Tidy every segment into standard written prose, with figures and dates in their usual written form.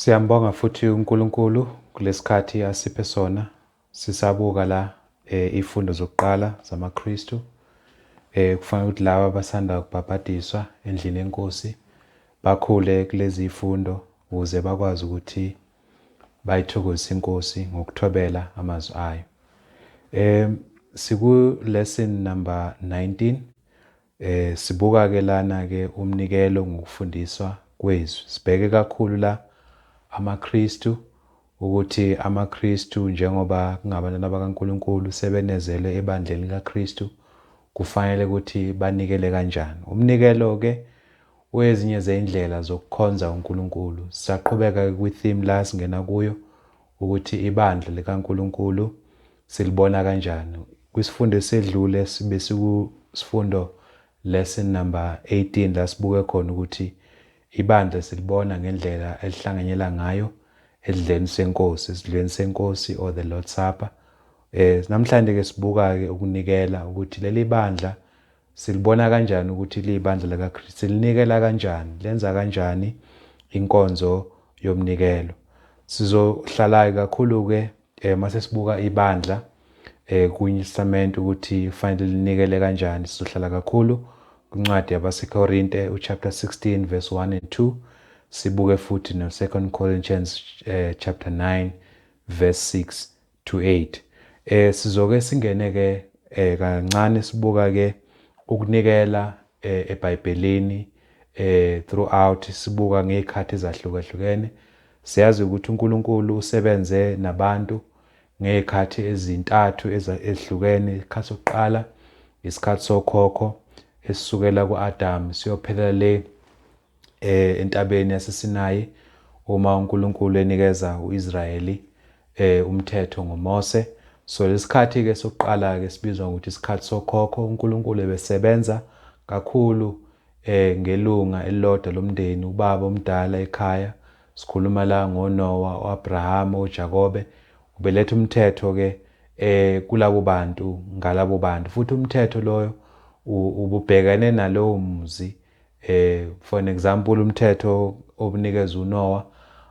Siyambonga futhi uNkulunkulu kulesikhathi asiphe sona sisabuka la ifundo zokuqala zamaKristu. Kufanele ukuthi laba abasanda kubhabhadiswa endlini yenkosi bakhule kulezi ifundo ukuze bakwazi ukuthi bayithokozise inkosi ngokuthobela amazwi ayo. Siku lesson number 19. Sibuka ke lana ke umnikelo ngokufundiswa kwezwi. Sibheke kakhulu la amaKristu, ukuthi amaKristu njengoba kungabantwana bakaNkulunkulu sebenezelwe ebandleni likaKristu, kufanele ukuthi banikele kanjani. Umnikelo ke wezinye zeyindlela zokukhonza uNkulunkulu. Sisaqhubeka kwi-theme la singena kuyo ukuthi ibandla likaNkulunkulu silibona kanjani. Kwisifundo esedlule sibe sikusifundo lesson number 18 la sibuke khona ukuthi ibandla silibona ngendlela elihlanganyela ngayo esidleni senkosi, esidlweni senkosi or the Lord's Supper. Namhlanje ke sibuka ke ukunikela, ukuthi leli bandla silibona kanjani ukuthi liyibandla likaKristu, silinikela kanjani, lenza kanjani inkonzo yomnikelo. Sizohlala kakhulu ke mase sibuka ibandla kwiNew Testament ukuthi kufanele linikele kanjani. Sizohlala kakhulu kwincwadi yabaseKorinte uchapter 16 verse 1 and 2, sibuke futhi no 2 Corinthians chapter 9 verse 6 to 8. Sizoke singene ke kancane sibuka ke ukunikela eBhayibhelini throughout, sibuka ngezikhathi ezahlukahlukene. Siyazi ukuthi uNkulunkulu usebenze nabantu ngezikhathi ezintathu ezihlukene. Isikhathi sokuqala isikhathi sokhokho esisukela kuAdam siyophelela le entabeni yaseSinayi uma uNkulunkulu enikeza uIsrayeli umthetho ngoMose. So lesikhathi ke sokuqala ke sibizwa ngokuthi isikhathi sokhokho. uNkulunkulu ebesebenza kakhulu ngelunga elilodwa lomndeni, ubaba omdala ekhaya. Sikhuluma la ngoNoah, uAbraham, uJakobe. Ubeletha umthetho ke kulabo bantu, ngalabo bantu, futhi umthetho loyo ububhekene nalowo muzi. For an example, umthetho obunikezwe uNoah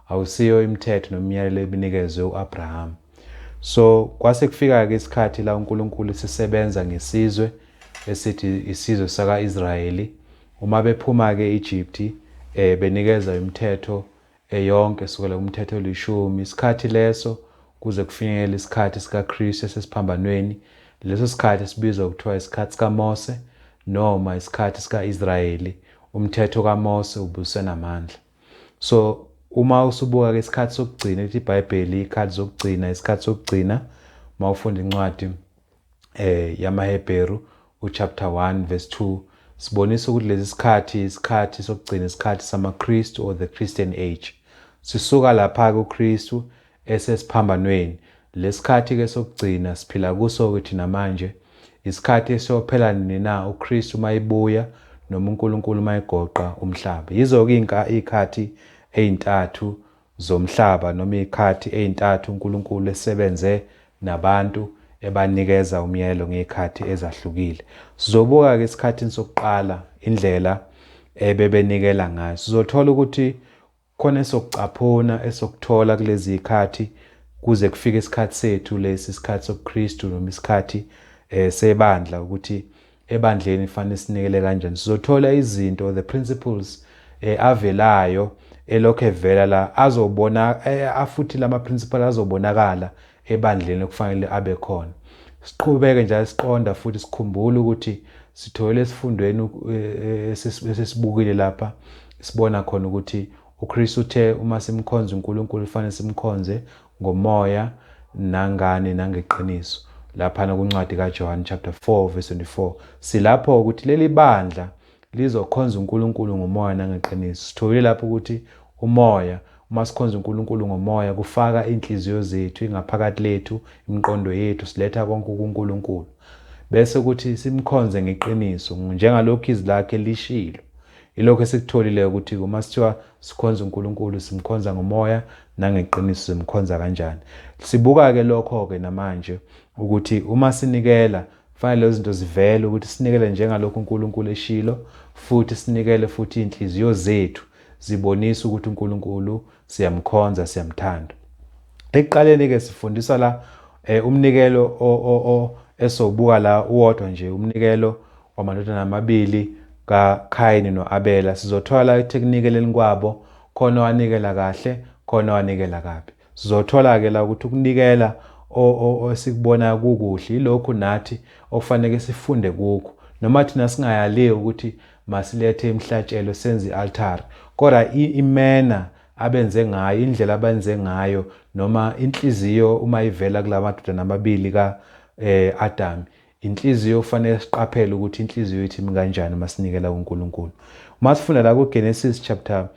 awusiyo imithetho nomiyalelo ebinikezwe uAbraham. So kwase kufika ke isikhathi la uNkulunkulu sisebenza ngesizwe esithi isizwe sakaIsrayeli. Uma bephuma ke eEgypt benikeza imithetho eyonke sukela kumthetho olishumi, isikhathi leso kuze kufinyelele isikhathi sikaKristu esesiphambanweni. Leso sikhathi sibizwa kuthiwa isikhathi sikaMose noma isikhathi sikaIsrayeli. Umthetho kaMose ubusenamandla. So uma usubuka ke isikhathi sokugcina, lithi iBhayibheli ikhathi zokugcina, isikhathi sokugcina, mawufunda incwadi yamaHebheru uchapter 1 verse 2, sibonisa ukuthi lesi sikhathi isikhathi sokugcina, isikhathi samaKristu or the Christian age. Sisuka lapha kuKristu esesiphambanweni. Lesikhathi ke sokugcina siphila kuso ke thina manje, isikhathi esiyophela nini na? UKristu mayibuya noma uNkulunkulu mayigoqa umhlaba. Yizo ke ikhathi ezintathu zomhlaba noma ikhathi ezintathu uNkulunkulu esebenze nabantu ebanikeza umyalelo ngezikhathi ezahlukile. Sizobuka ke esikhathini sokuqala indlela ebebenikela ngayo. Sizothola ukuthi khona esokucaphuna esokuthola kulezi zikhathi kuze kufike isikhathi sethu lesi, isikhathi sobuKristu noma isikhathi sebandla, ukuthi ebandleni fanele sinikele kanjani. Sizothola izinto, the principles avelayo elokho evela la azobona afuthi lama principle azobonakala ebandleni okufanele abe khona. Siqhubeke njalo siqonda futhi sikhumbule ukuthi sithoyele esifundweni esesibukile lapha, sibona khona ukuthi uKristu uthe uma simkhonza uNkulunkulu kufanele simkhonze ngomoya nangani nangeqiniso. Lapha kuncwadi kaJohn chapter 4 verse 24 silapho ukuthi leli bandla lizokhonza uNkulunkulu ngomoya nangeqiniso. Sitholile lapho ukuthi umoya, uma sikhonza uNkulunkulu ngomoya, kufaka inhliziyo zethu, ingaphakathi lethu, imiqondo yethu, siletha konke kuNkulunkulu. Bese ukuthi simkhonze ngeqiniso njengalokhu izwi lakhe lishilo. Ilokho esikutholile ukuthi uma sithiwa sikhonza uNkulunkulu simkhonza ngomoya nangeqiniso, simkhonza kanjani. Sibuka ke lokho ke namanje ukuthi uma sinikela kufanele lezo zinto zivele, ukuthi sinikele njengalokhu uNkulunkulu eshilo, futhi sinikele futhi inhliziyo zethu zibonisa ukuthi uNkulunkulu Siyamkhonza, siyamthanda. Ekuqaleni ke sifundiswa la umnikelo o esobuka la uwodwa nje, umnikelo wamadodana amabili kaKhayini noAbela. Sizothola la ekunikeleni kwabo khona wanikela kahle, khona wanikela kabi. Sizothola ke la ukuthi ukunikela esikubona kukuhle ilokhu nathi okufanele sifunde kukho, noma thina singayaliwe ukuthi masilethe imhlatshelo senze i-altare, kodwa imena abenze ngayo, indlela abenze ngayo, noma inhliziyo uma ivela kulama madodana amabili ka Adam, inhliziyo kufanele siqaphele ukuthi inhliziyo yethu imi kanjani masinikela kuNkulunkulu. Masifunda la kuGenesis chapter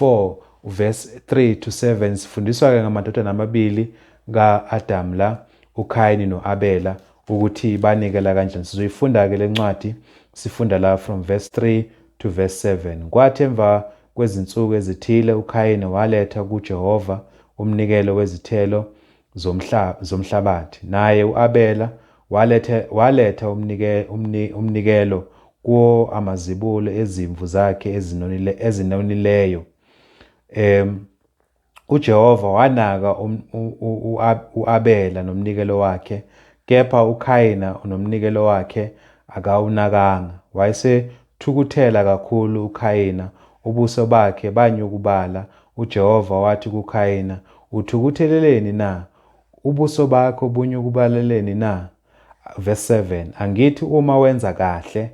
4 verse 3 to 7, sifundiswa ke ngamadodana amabili kaAdam la, uKhayini noAbela, ukuthi banikela kanjani. Sizoyifunda ke lencwadi, sifunda la from verse 3 to verse 7. Kwathi emva kwezinsuku ezithile uKhayini waletha kuJehova umnikelo wezithelo zomhlabathi, naye uAbela waletha umnikelo kuwo amazibulo ezimvu zakhe ezinonileyo. UJehova wanaka uAbela nomnikelo wakhe, kepha uKhayina nomnikelo wakhe akawunakanga. Wayesethukuthela kakhulu uKhayina, ubuso bakhe banyukubala. UJehova wathi kuKhayina, uthukutheleleni na? Ubuso bakho bunyukubaleleni na? Verse 7, angithi uma wenza kahle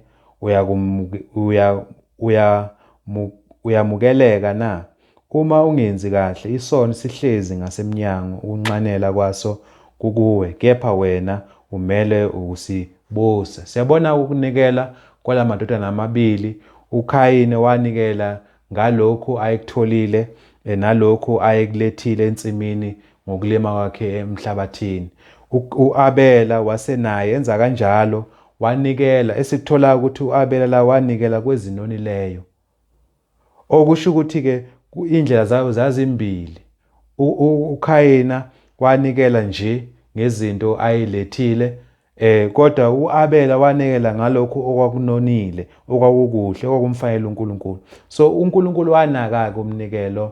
uyamukeleka na? Uma ungenzi kahle, isono sihlezi ngasemnyango, ukunxanela kwaso kukuwe, kepha wena umele ukusibusa. Siyabona ukunikela kwalamadodana amabili. uKhayini wanikela ngalokhu ayekutholile nalokhu ayekulethile ensimini ngokulima kwakhe emhlabathini. UAbela wasenaye enza kanjalo, wanikela. Esikuthola ukuthi uAbela la wanikela kwezinonileyo, okusho ukuthi ke indlela zabo zazimbili. uKhayina wanikela nje ngezinto ayilethile, kodwa uAbela wanikela ngalokhu okwakunonile, okwakukuhle, okwakumfanele uNkulunkulu. So uNkulunkulu wanaka ke umnikelo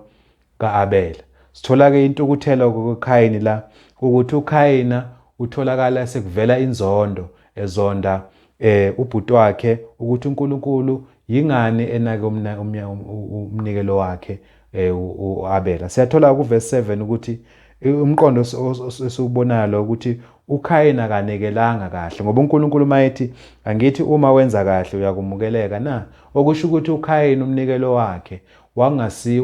kaAbela. Sithola ke intukuthelo kuKhayini la, ukuthi uKhayina utholakala sekuvela inzondo, ezonda ubhuti wakhe, ukuthi uNkulunkulu yingani enake umnikelo wakhe uAbela. Siyathola ku verse 7 ukuthi umqondo esiwubonayo lo ukuthi uKhayini akanikelanga kahle, ngoba uNkulunkulu mayethi angithi uma wenza kahle uyakumukeleka na, okusho ukuthi uKhayini umnikelo wakhe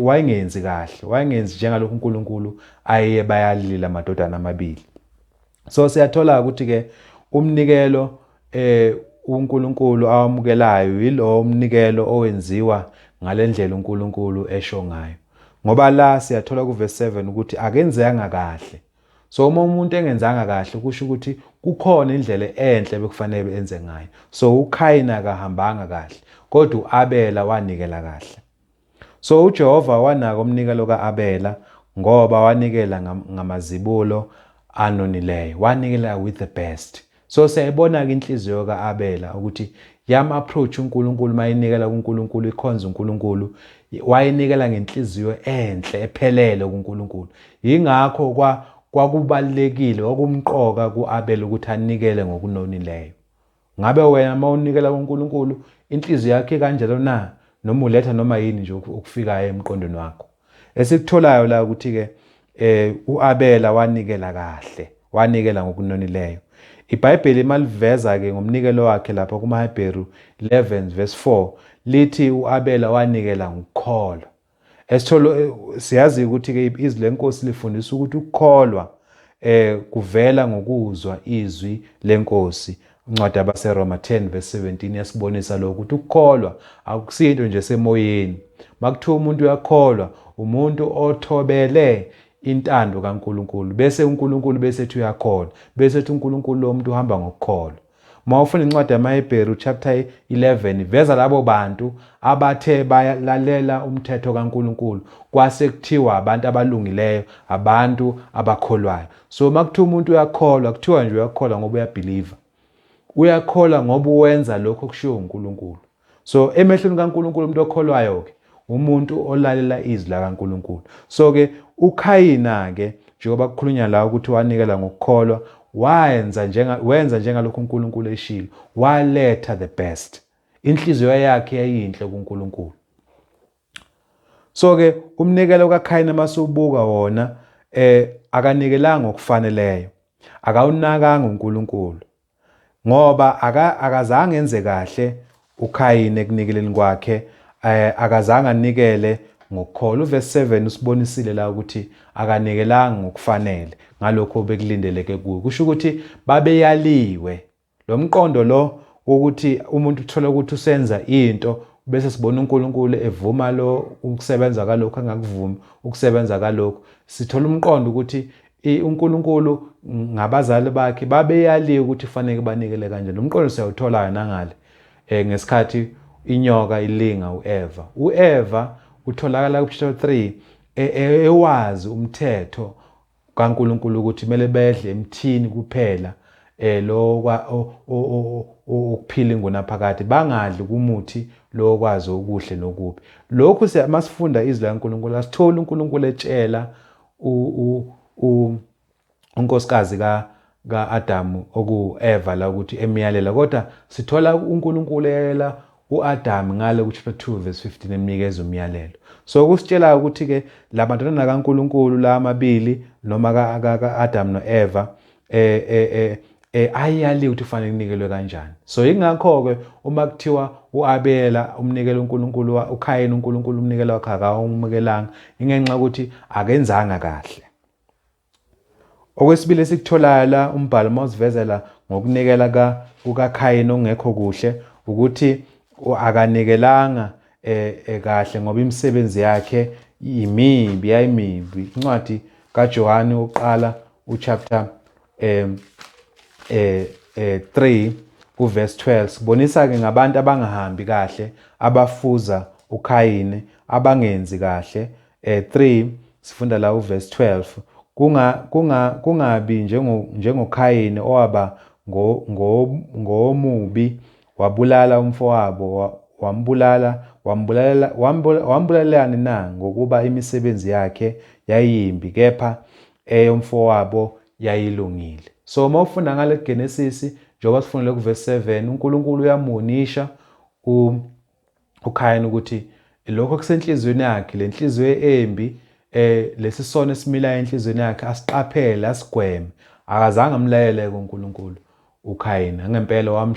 wayengenzi kahle, wayengenzi njengalokhu uNkulunkulu aye bayalila amadodana amabili. So siyathola ukuthi ke umnikelo uNkulunkulu awamukelayo yilo umnikelo owenziwa ngalendlela uNkulunkulu esho ngayo, ngoba la siyathola ku verse 7 ukuthi akenzanga kahle. So uma umuntu engenzanga kahle kusho ukuthi kukhona indlela enhle bekufanele enze ngayo. So uKhayini akahambanga kahle, kodwa uAbela wanikela kahle. So uJehova wanaka umnikelo kaAbela ngoba wanikela ngamazibulo anonileyo, wanikela with the best. So siyayibona ke inhliziyo kaAbela ukuthi yam approach uNkulunkulu mayinikela kuNkulunkulu, ikhonza uNkulunkulu, wayinikela ngenhliziyo enhle ephelele kuNkulunkulu. Yingakho kwakubalekile, kwakumqoka kuAbela ukuthi anikele ngokunonileyo. Ngabe wena mawunikela kuNkulunkulu inhliziyo yakhe kanjalo na, noma uletha noma yini nje okufikayo emqondweni wakho? Esikutholayo la ukuthi ke uAbela wanikela kahle, wanikela ngokunonileyo. IBhayibheli maliveza ke ngomnikelo wakhe lapha kumaHebheru 11 verse 4 lithi uAbela wanikela ngokukholwa. Esitholo siyazi ukuthi ke izwi lenkosi lifundisa ukuthi ukukholwa kuvela ngokuzwa izwi lenkosi. Incwadi yabaseRoma 10 verse 17 yasibonisa lokho, ukuthi ukukholwa akusinto nje semoyeni. Makuthiwa umuntu uyakholwa, umuntu othobele intando kaNkulunkulu, bese uNkulunkulu bese ethi uyakholwa, bese ethi uNkulunkulu lo muntu uhamba ngokukholwa. Uma ufunda incwadi yamaHebheru chapter 11 iveza labo bantu abathe bayalalela umthetho kaNkulunkulu, kwase kuthiwa abantu abalungileyo, abantu abakholwayo. So uma kuthiwa umuntu uyakholwa, kuthiwa nje uyakholwa ngoba uyabhiliva, uyakholwa ngoba uwenza lokho okushiwo uNkulunkulu. So emehlweni kaNkulunkulu umuntu okholwayo ke Umuntu olalela izwi lakaNkulunkulu. So ke uKhayina ke njengoba kukhulunywa la ukuthi wanikela ngokukholwa, wayenza njenga wenza njengalokhu uNkulunkulu eshilo, waletha the best. Inhliziyo yakhe yayinhle kuNkulunkulu. So ke umnikelo kaKhayina masubuka wona akanikelanga ngokufaneleyo. Akawunakanga uNkulunkulu. Ngoba akazange enze kahle uKhayini ekunikeleni kwakhe, akazange anikele ngokukholwa. Uverse 7 usibonisile la ukuthi akanikelanga ngokufanele ngalokho bekulindeleke kuye. Kusho ukuthi babeyaliwe. Lo mqondo lo wokuthi umuntu uthola ukuthi usenza into bese sibona uNkulunkulu evuma lo ukusebenza kalokhu angakuvumi ukusebenza kalokhu, sithola umqondo ukuthi uNkulunkulu ngabazali bakhe babeyaliwe ukuthi kufanele banikele kanjani. Umqondo siyawuthola nangale ngesikhathi inyoka ilinga uEva. UEva utholakala kuchapter 3 ewazi umthetho kaNkulunkulu ukuthi kumele bedle emthini kuphela lo ukuphila ingunaphakade, bangadli kumuthi lo okwazi okuhle nokubi. Lokhu masifunda izwi likaNkulunkulu asitholi uNkulunkulu etshela unkosikazi ka-Adamu oku-Eva la ukuthi emyalela, kodwa sithola uNkulunkulu eyela u-Adamu ngale ku-chapter 2 verse 15 emnikeza umyalelo. So kusitshela ukuthi ke labantwana kaNkulunkulu la amabili noma ka-Adamu no-Eva ayaliwe ukuthi kufanele kunikelwe kanjani. So ingakho ke uma kuthiwa uAbela umnikelo uNkulunkulu, uKhayini uNkulunkulu umnikelo wakhe akawumukelanga, ingenxa ukuthi akenzanga kahle. Okwesibili esikutholayo la umbhalo mawusivezela ngokunikela kukaKhayini okungekho kuhle ukuthi akanikelanga kahle ngoba imisebenzi yakhe imibi, yayimibi. Incwadi kaJohane oqala uchapter 3 uverse 12 sibonisa ke ngabantu abangahambi kahle, abafuza uKhayini, abangenzi kahle. 3 sifunda la uverse 12, kungabi njengoKhayini owaba ngomubi, wabulala umfowabo, wambulala, wambulalelani na? Ngokuba imisebenzi yakhe yayimbi, kepha eyomfowabo yayilungile. So uma ufunda ngale Genesis, njengoba sifundile kuverse 7, uNkulunkulu uyamunisha uKhayini ukuthi lokho kusenhliziyweni yakhe, le nhliziyo embi, lesi sono esimilayo enhliziyweni yakhe asiqaphele, asigweme. Akazange amlayele kuNkulunkulu uKhayini, ngempela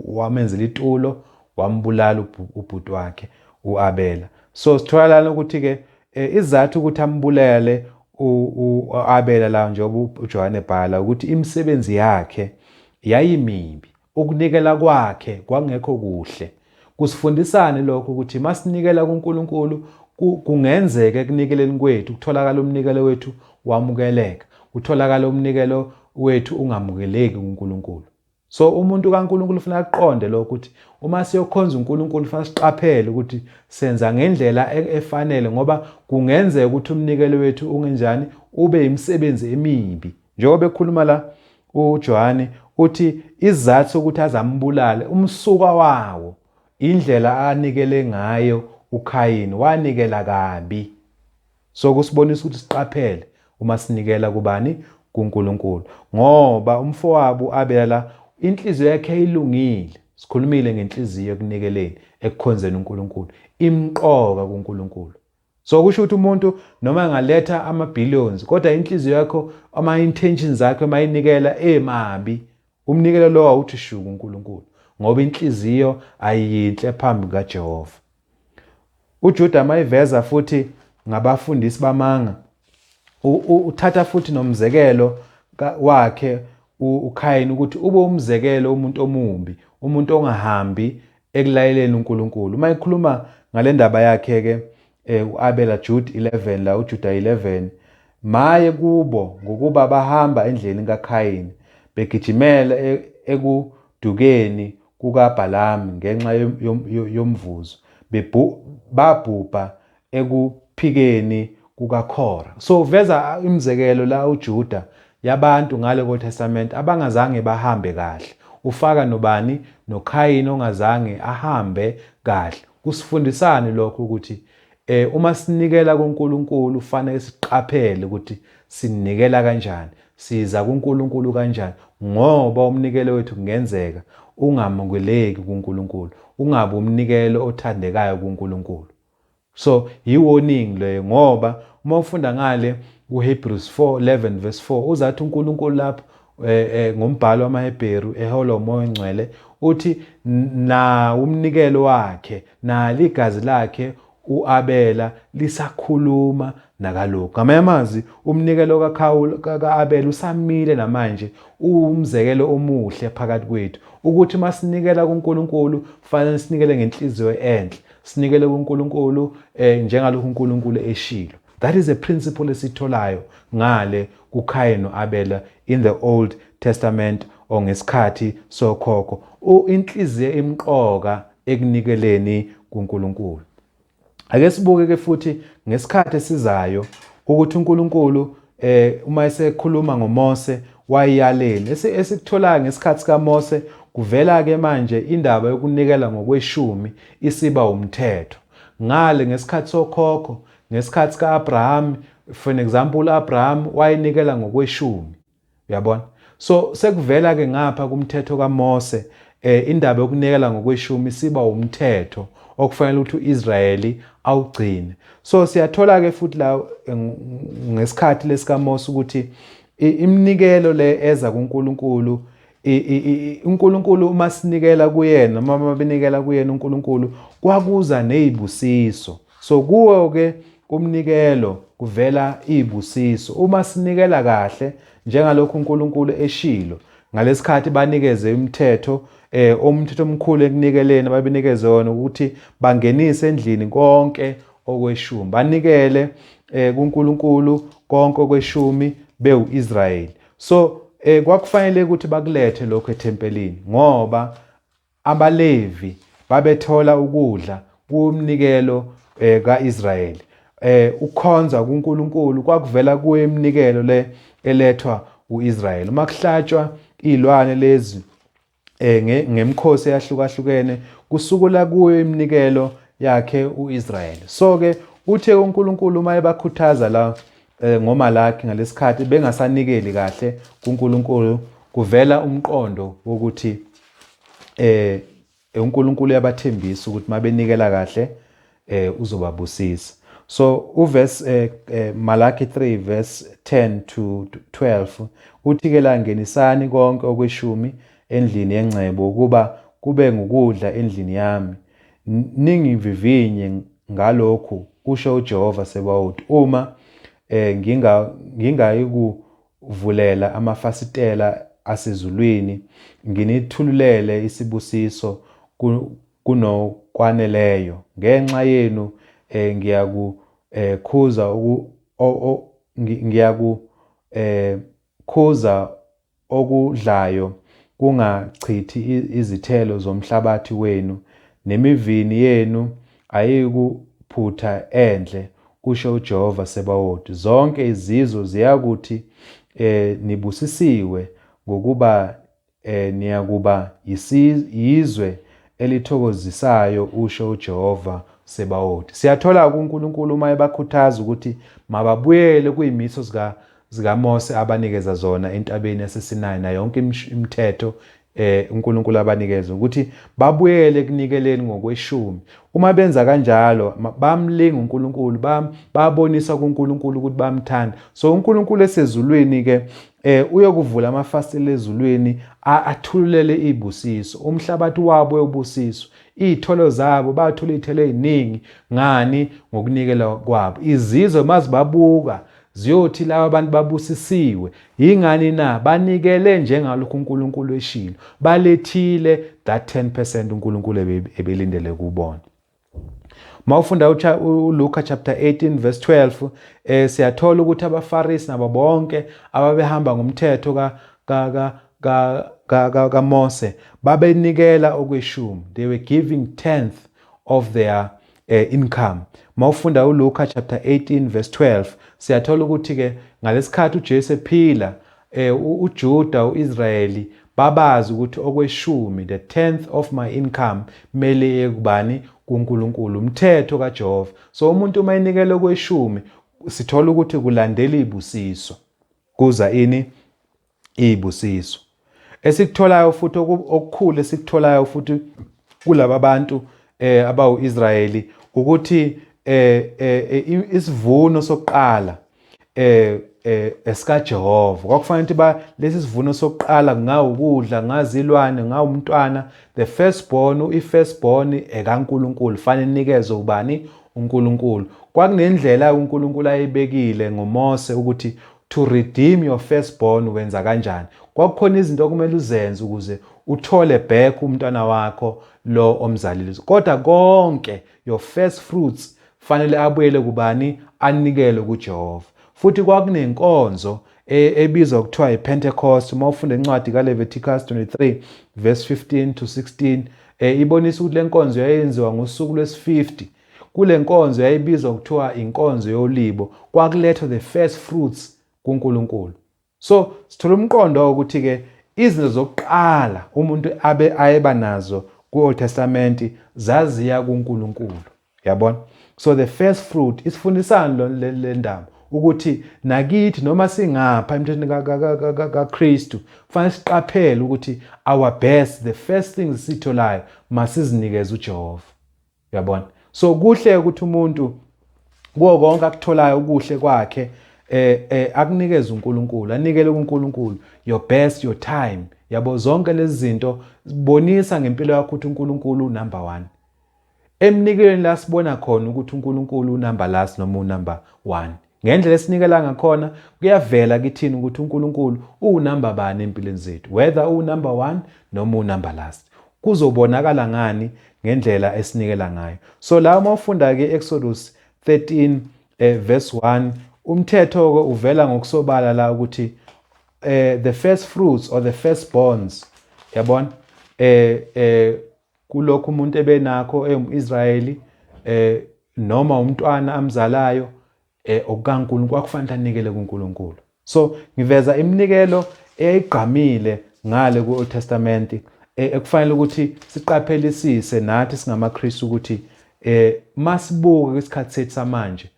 wamenzela itulo, wambulala ubhuti wakhe uAbela. So sithola lana ukuthi ke izathu ukuthi ambulale uAbela la, njengoba uJohane ebhala ukuthi imisebenzi yakhe yayimibi, ukunikela kwakhe kwangekho kuhle. Kusifundisane lokho ukuthi masinikela kuNkulunkulu kungenzeka ekunikeleni kwethu kutholakala umnikelo wethu wamukeleka, kutholakala umnikelo wethu ungamukeleki kuNkulunkulu. So umuntu kaNkulunkulu ufuna aqonde lokho ukuthi uma siyokhonza uNkulunkulu ufuna siqaphele ukuthi senza ngendlela efanele, ngoba kungenzeka ukuthi umnikelo wethu ungenjani, ube imisebenzi emibi. Njengoba ekhuluma la uJohane uthi isizathu sokuthi azambulale, umsuka wawo indlela anikele ngayo uKhayini, wanikela kabi. So kusibonisa ukuthi siqaphele uma sinikela kubani? KuNkulunkulu, ngoba umfowabo uAbela inhliziyo yakhe ilungile. Sikhulumile ngenhliziyo ekunikeleni, ekukhonzeni uNkulunkulu, imqoka kuNkulunkulu. So kusho ukuthi umuntu noma engaletha ama billions, kodwa inhliziyo yakho, ama intentions akhe mayinikela emabi, umnikelo lo awuthi shu kuNkulunkulu, ngoba inhliziyo ayiyinhle phambi kukaJehova. uJuda mayiveza futhi ngabafundisi bamanga, uthatha futhi nomzekelo wakhe uKhayini ukuthi ube umzekelo umuntu omubi, umuntu ongahambi ekulayeleni uNkulunkulu. Uma ekhuluma ngale ndaba yakhe ke uAbela, Jude 11 la, uJuda 11, maye kubo ngokuba bahamba endleleni kaKhayini, begijimela ekudukeni kukaBhalami ngenxa yomvuzo, babhubha ekuphikeni kukaKhora. So uveza imizekelo la uJuda yabantu ngale koTestament abangazange bahambe kahle. Ufaka nobani? NoKhayini ongazange ahambe kahle. Kusifundisani lokho? Ukuthi uma sinikela kuNkulunkulu fanele siqaphele ukuthi sinikela kanjani, siza kuNkulunkulu kanjani, ngoba umnikelo wethu kungenzeka ungamukeleki kuNkulunkulu, ungabi umnikelo othandekayo kuNkulunkulu. So yi-warning leyo, ngoba uma ufunda ngale kuHebrews 4:11 verse 4, uzathi uNkulunkulu lapho ngombhalo wamaHebheru eholwa uMoya oNgcwele uthi na umnikelo wakhe nali igazi lakhe uAbela lisakhuluma nakalokhu. Ngamanye amazwi, umnikelo ka-Abela usamile namanje, uwumzekelo omuhle phakathi kwethu ukuthi masinikela kuNkulunkulu kufanele sinikele ngenhliziyo enhle, sinikele kuNkulunkulu njengalokhu uNkulunkulu eshilo. That is a principle esitholayo ngale kuKhayin noAbela in the Old Testament or ngesikhathi sokhokho. Inhliziyo imqoka ekunikeleni kuNkulunkulu. Ake sibuke ke futhi ngesikhathi esizayo ukuthi uNkulunkulu uma esekhuluma ngoMose wayaleni. Esikutholayo ngesikhathi kaMose, kuvela ke manje indaba yokunikela ngokweshumi isiba umthetho. Ngale ngesikhathi sokhokho, ngesikhathi kaAbraham, for an example, Abraham wayenikela ngokweshumi, uyabona. So sekuvela ke ngapha kumthetho kaMose indaba yokunikela ngokweshumi siba umthetho okufanele ukuthi uIsrayeli awugcine. So siyathola ke futhi la ngesikhathi lesikaMose ukuthi iminikelo le eza kuNkulunkulu, uNkulunkulu uma sinikela kuyena noma mabenikela kuyena uNkulunkulu, kwakuza nezibusiso. So kuwo ke kumnikelo kuvela izibusiso uma sinikela kahle njengalokhu uNkulunkulu eshilo. Ngalesikhathi banikeze imithetho, umthetho omkhulu ekunikeleni ababenikeze wona ukuthi bangenise endlini konke okweshumi, banikele kuNkulunkulu konke okweshumi bewuIsrayeli. So kwakufanele ukuthi bakulethe lokho ethempelini, ngoba abaLevi babethola ukudla kumnikelo kaIsrayeli. Ukukhonza kuNkulunkulu kwakuvela kuye iminikelo le elethwa uIsrayeli. Uma kuhlatshwa izilwane lezi ngemikhosi eyahlukahlukene, kusukela kuyo iminikelo yakhe uIsrayeli. So ke uthe uNkulunkulu uma ebakhuthaza la ngoMalaki ngalesikhathi bengasanikeli kahle kuNkulunkulu, kuvela umqondo wokuthi uNkulunkulu uyabathembisa ukuthi mabenikela kahle uzobabusisa. So uverse Malaki 3 verse 10 to 12 uthi ke la: "Ngenisani konke okweshumi endlini yengcebo ukuba kube ngukudla endlini yami. Ningivivinye ngalokhu, kusho uJehova Sebawoti, uma ngingayikuvulela amafasitela asezulwini nginithululele isibusiso kunokwaneleyo ngenxa yenu. Ngiyaku khuza ngiyaku khuza okudlayo kungachithi izithelo zomhlabathi wenu, nemivini yenu ayikuphutha endle, kusho uJehova Sebawoti. Zonke izizwe ziyakuthi nibusisiwe, ngokuba niyakuba yizwe elithokozisayo, usho uJehova Sebawoti." Siyathola kuNkulunkulu uma ebakhuthaza ukuthi mababuyele kuyimiso zikaMose abanikeza zona entabeni yaseSinayi, nayo yonke imithetho uNkulunkulu abanikeza ukuthi babuyele ekunikeleni ngokweshumi. Uma benza kanjalo bamlinga uNkulunkulu, babonisa kuNkulunkulu ukuthi bamthanda. So uNkulunkulu esezulwini ke uyokuvula amafasitela ezulwini, athululele izibusiso. Umhlabathi wabo uyobusiswa, iy'tholo zabo bathola iy'thelo ey'ningi ngani? Ngokunikela kwabo. Izizwe mazibabuka ziyothi laba bantu babusisiwe. Yingani na? Banikele njengalokhu uNkulunkulu eshilo, balethile that 10% uNkulunkulu ebelindele kubona. Mawufunda uLuka chapter 18 verse 12, siyathola ukuthi abaFarisi nabo bonke ababehamba ngomthetho ka ka ka ka kaMose babenikela okweshumi. They were giving tenth of their income. Mawufunda uLuka chapter 18 verse 12, siyathola ukuthi ke ngalesikhathi uJesu ephila, uJuda, uIsrayeli babazi ukuthi okweshumi, the tenth of my income, mele iye kubani? kuNkulunkulu, umthetho kaJehova. So umuntu uma enikele kweshumi, sithola ukuthi kulandela izibusiso, kuza ini? Izibusiso. Esikutholayo futhi okukhulu esikutholayo futhi kulaba bantu abawu-Israyeli ukuthi isivuno sokuqala esikaJehova kwakufanele ukuthi ba lesi sivuno sokuqala, kungawukudla, ngazilwane, ngawumntwana, the firstborn, i-firstborn ekaNkulunkulu, fanele inikezwe ubani? UNkulunkulu. Kwakunendlela uNkulunkulu ayibekile ngoMose ukuthi to redeem your firstborn wenza kanjani. Kwakukhona izinto okumele uzenze ukuze uthole back umntwana wakho lo omzalile. Kodwa konke, your first fruits fanele abuyele kubani? Anikelwe kuJehova. Futhi kwakunenkonzo ebizwa kuthiwa iPentecost. Uma ufunda incwadi kaLeviticus 23 verse 15 to 16, ibonisa ukuthi lenkonzo yayenziwa ngosuku lwesi-50. Kule nkonzo yayibizwa kuthiwa inkonzo yolibo, kwakulethwa the first fruits kuNkulunkulu. So sithola umqondo ukuthi ke izinto zokuqala umuntu abe ayeba nazo ku-Old Testament zaziya kuNkulunkulu, yabona. So the first fruit isifundisani le ndaba? Ukuthi nakithi noma singapha emthethweni kaKristu, kufanele siqaphele ukuthi our best, the first things sitholayo, masizinikeze uJehova, uyabona. So kuhle ukuthi umuntu kuwo konke akutholayo ukuhle kwakhe akunikeze uNkulunkulu, anikele kuNkulunkulu your best, your time, yabo. Zonke lezi zinto bonisa ngempilo yakho ukuthi uNkulunkulu number 1. Emnikelweni la sibona khona ukuthi uNkulunkulu unumber last noma unumber 1. Ngendlela esinikela ngakhona kuyavela kithini ukuthi uNkulunkulu uwunumber bani empilweni zethu, whether uwunumber 1 noma unumber last. Kuzobonakala ngani? Ngendlela esinikela ngayo. So la uma ufunda ke Exodus 13 verse 1, umthetho ke uvela ngokusobala la ukuthi the first fruits or the firstborns, yabona, kulokhu umuntu ebenakho engumIsrayeli noma umntwana amzalayo, okukaNkulunkulu, kwakufanele anikele kuNkulunkulu. So ngiveza iminikelo eyayigqamile ngale ku-Old Testament ekufanele ukuthi siqaphelisise nathi singamaKristu ukuthi masibuka kwisikhathi sethu samanje,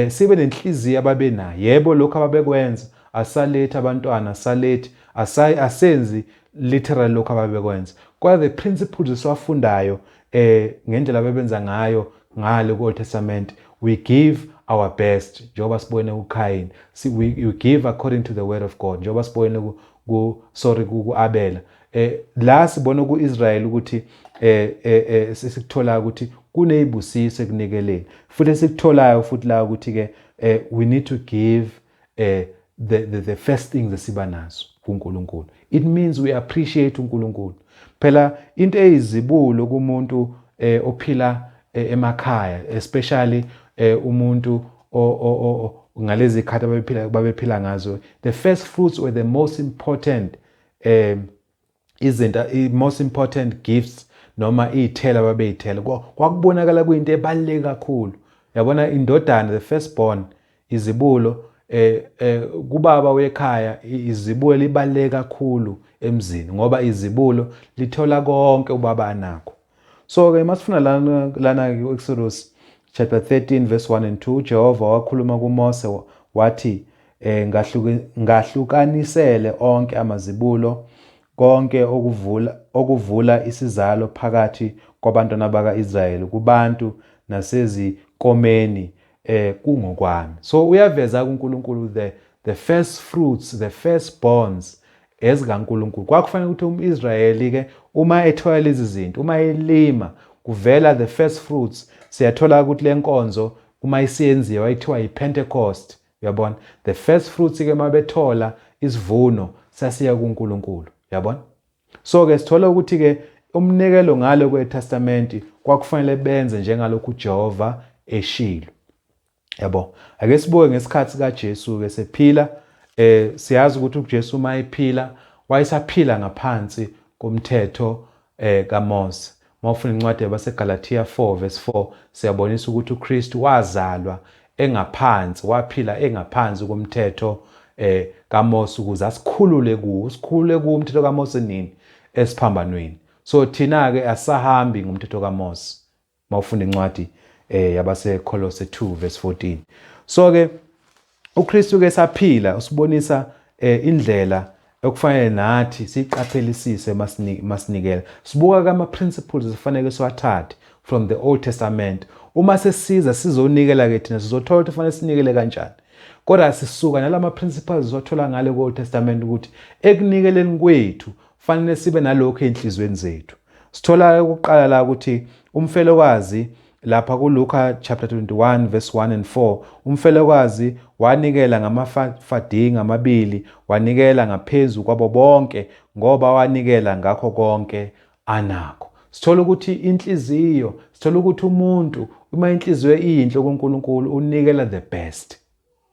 sibe nenhliziyo ababenayo. Yebo, lokho ababekwenza asalethi abantwana, asalethi, asenzi literal lokho ababekwenza, kodwa the principles esiwafundayo ngendlela ababenza ngayo ngale ku-Old Testament, we give our best njengoba sibone kuKain. We give according to the word of God njengoba sibone ku sorry ku-Abela. La sibona ku-Israel ukuthi sikuthola ukuthi kunezibusiso ekunikeleni. Futhi esikutholayo futhi la ukuthi ke we need to give the first things esiba nazo kuNkulunkulu. It means we appreciate uNkulunkulu. Phela into eyizibulo kumuntu ophila emakhaya, especially umuntu ngalezi khathi ababephila ngazo, the first fruits were the most important izinto, most important gifts noma iy'thelo ababey'thela. Kwakubonakala kuyinto ebaluleke kakhulu, yabona. Indodana, the firstborn, izibulo kubaba wekhaya, izibulo libaluleke kakhulu emzini ngoba izibulo lithola konke ubaba anakho. So ke masifuna lana ku-Exodus chapter 13 verse 1 and 2, Jehova wakhuluma kuMose wathi, "Ngahlukanisele onke amazibulo, konke okuvula isizalo phakathi kwabantwana bakaIsrayeli, kubantu nasezinkomeni, kungokwami." So uyaveza kuNkulunkulu the first fruits, the firstborns ezikaNkulunkulu. Kwakufanele ukuthi umIsrayeli ke uma ethola lezi zinto, uma elima kuvela the first fruits, siyathola ukuthi lenkonzo uma isiyenziwa ithiwa iPentecost, uyabona. The first fruits ke mabethola isivuno sasiya kuNkulunkulu, uyabona. So ke sithola ukuthi ke umnikelo ngalo kweTestament kwakufanele benze njengalokhu uJehova eshilo, yabo. Ake sibuke ngesikhathi kaJesu ke sephila. Siyazi ukuthi uJesu uma ephila wayesaphila ngaphansi komthetho kaMose. Mawufuna incwadi yabaseGalatia 4 verse 4, siyabonisa ukuthi uKristu wazalwa engaphansi, waphila engaphansi komthetho kaMose ukuze asikhulule kuwo, sikhulule kuwo umthetho kaMose. Nini? Esiphambanweni. So thina ke asahambi ngomthetho kaMose. Mawufunda incwadi yabaseKolose 2 verse 14. So ke uKristu ke saphila usibonisa indlela okufanele nathi siyiqaphelisise masinikela. Sibuka kama principles esifanele siwathathe from the Old Testament. Uma sesiza sizonikela ke thina sizothola ukuthi fanele sinikele kanjani. Kodwa sisuka nalama principles siwathola ngale ku Old Testament ukuthi ekunikeleni kwethu fanele sibe nalokho ezinhlizweni zethu. Sithola ukuqala la ukuthi umfelokazi lapha kuLuka chapter 21 verse 1 and 4, umfelokazi wanikela ngamafadingi amabili, wanikela ngaphezu kwabo bonke ngoba wanikela ngakho konke anakho. Sithola ukuthi inhliziyo, sithola ukuthi umuntu uma inhliziyo iyinhle kuNkulunkulu unikela the best.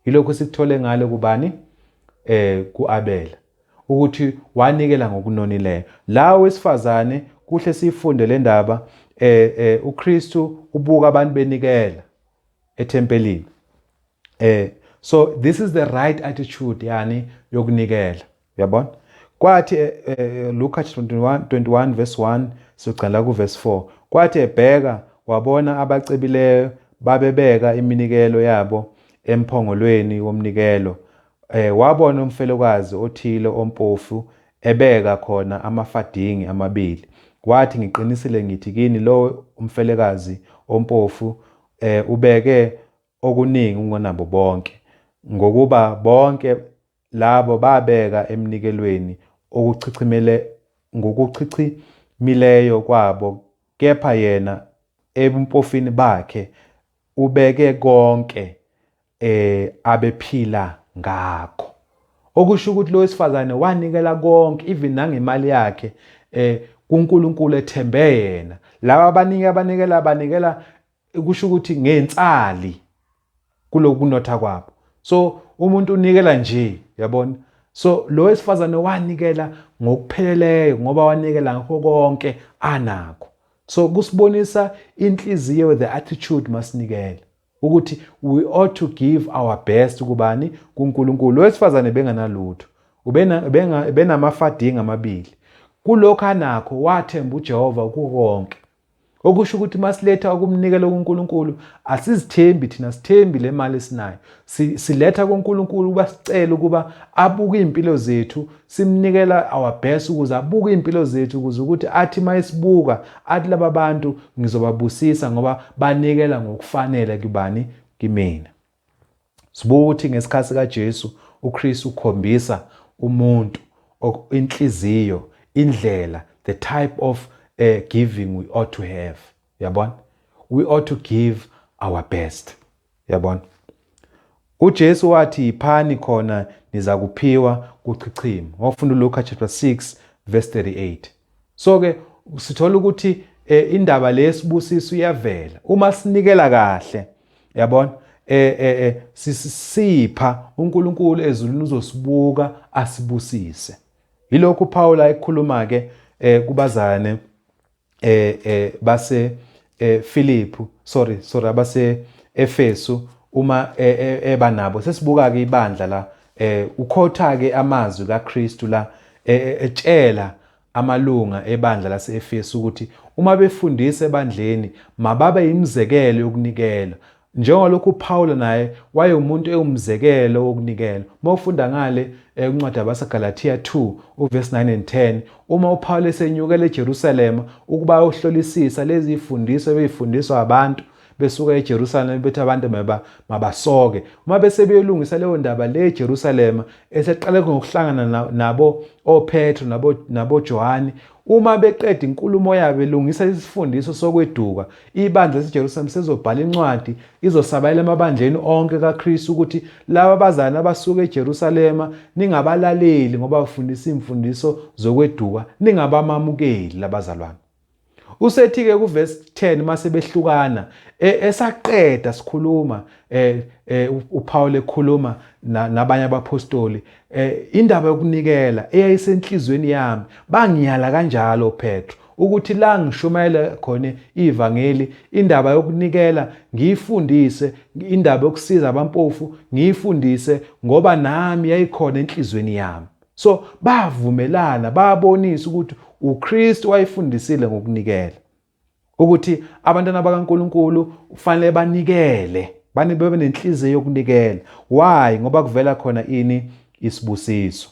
Yilokhu sikuthole ngale kubani? KuAbela ukuthi wanikela ngokunonileyo. La wesifazane kuhle sifunde le ndaba, uKristu ubuka abantu benikela ethempelini. So this is the right attitude yani yokunikela. Uyabona? Kwathi Luka 21 verse 1 sogcina ku verse 4. Kwathi ebheka wabona abacebileyo babebeka iminikelo yabo emphongolweni womnikelo. Wabona umfelokazi othile ompofu ebeka khona amafadingi amabili. Wathi, ngiqinisile ngithi kini, lo umfelekazi ompofu ubeke okuningi kunabo bonke, ngokuba bonke labo babeka emnikelweni okuchichimele ngokuchichimileyo kwabo, kepha yena ebumpofini bakhe ubeke konke abephila ngakho. Okusho ukuthi lo wesifazane wanikela konke, even nangemali yakhe, kuNkulunkulu ethembe yena. Laba abaningi abanikela banikela kusho ukuthi ngensali kulokunotha kwabo. So umuntu unikela nje, yabona. So lo wesifazane wanikela ngokupheleleyo ngoba wanikela ngakho konke anakho. So kusibonisa inhliziyo, the attitude masinikela, ukuthi we ought to give our best kubani? KuNkulunkulu. Lo wesifazane benganalutho, benamafadingi amabili. Kulokho anakho wathemba uJehova kukonke. Okusho ukuthi masiletha ukumnikela kuNkulunkulu asizithembi thina, sithembi le mali esinayo. Siletha kuNkulunkulu ukuba sicele ukuba abuke impilo zethu, simnikela our best ukuze abuke impilo zethu, ukuze ukuthi athi mayesibuka athi laba bantu ngizobabusisa ngoba banikela ngokufanele kubani? Kimina. Sibuka ukuthi ngesikhathi kaJesu uKristu ukhombisa umuntu inhliziyo, indlela, the type of giving we ought to have. Uyabona? We ought to give our best. Uyabona? UJesu wathi yiphani khona niza kuphiwa kuchichima. Wafunda uLuka chapter 6 verse 38. So ke sithola ukuthi indaba lesibusiso iyavela uma sinikela kahle. Yabona? Sisipha uNkulunkulu ezulwini uzosibuka asibusise. Yilokhu uPaul ayikhuluma ke kubazane base Philip, sorry abase Efesu uma eba nabo. Sesibuka ke ibandla la, ukhotha ke amazwi kaKristu la, etshela amalunga ebandla lase-Efesu ukuthi uma befundisa ebandleni mababe imizekelo yokunikela, njengalokhu uPaul naye wayewumuntu ewumzekelo wokunikela. Uma ufunda ngale incwadi yabaseGalatia 2 uverse 9 and 10, uma uPaul esenyukela eJerusalema ukuba ayohlolisisa lezi zifundiso ebeyifundiswa abantu besuka eJerusalema bethi abantu mabasoke, uma bese beyolungisa leyo ndaba le eJerusalema, eseqale ngokuhlangana nabo oPetro nabo Johane, uma beqeda inkulumo yabo belungisa isifundiso sokweduka, ibandla laseJerusalema sezobhala incwadi izosabalela emabandleni onke kaKristu ukuthi laba bazalwane abasuka eJerusalema ningabalaleli ngoba bafundisa imfundiso zokweduka, ningabamamukeli labazalwane. Usethi-ke kuverse 10 mase behlukana, esaqeda sikhuluma, uPaul ekhuluma nabanye abapostoli, indaba yokunikela eyayisenhlizweni yami, bangiyala kanjalo Petro ukuthi la ngishumayela khona ivangeli, indaba yokunikela ngiyifundise, indaba yokusiza abampofu ngiyifundise, ngoba nami yayikhona enhlizweni yami. So bavumelana, babonisa ukuthi uKristu wayefundisile ngokunikela. Ukuthi abantwana bakaNkuluNkulu kufanele banikele, babe nenhliziyo yokunikela. Why? Ngoba kuvela khona ini? Isibusiso.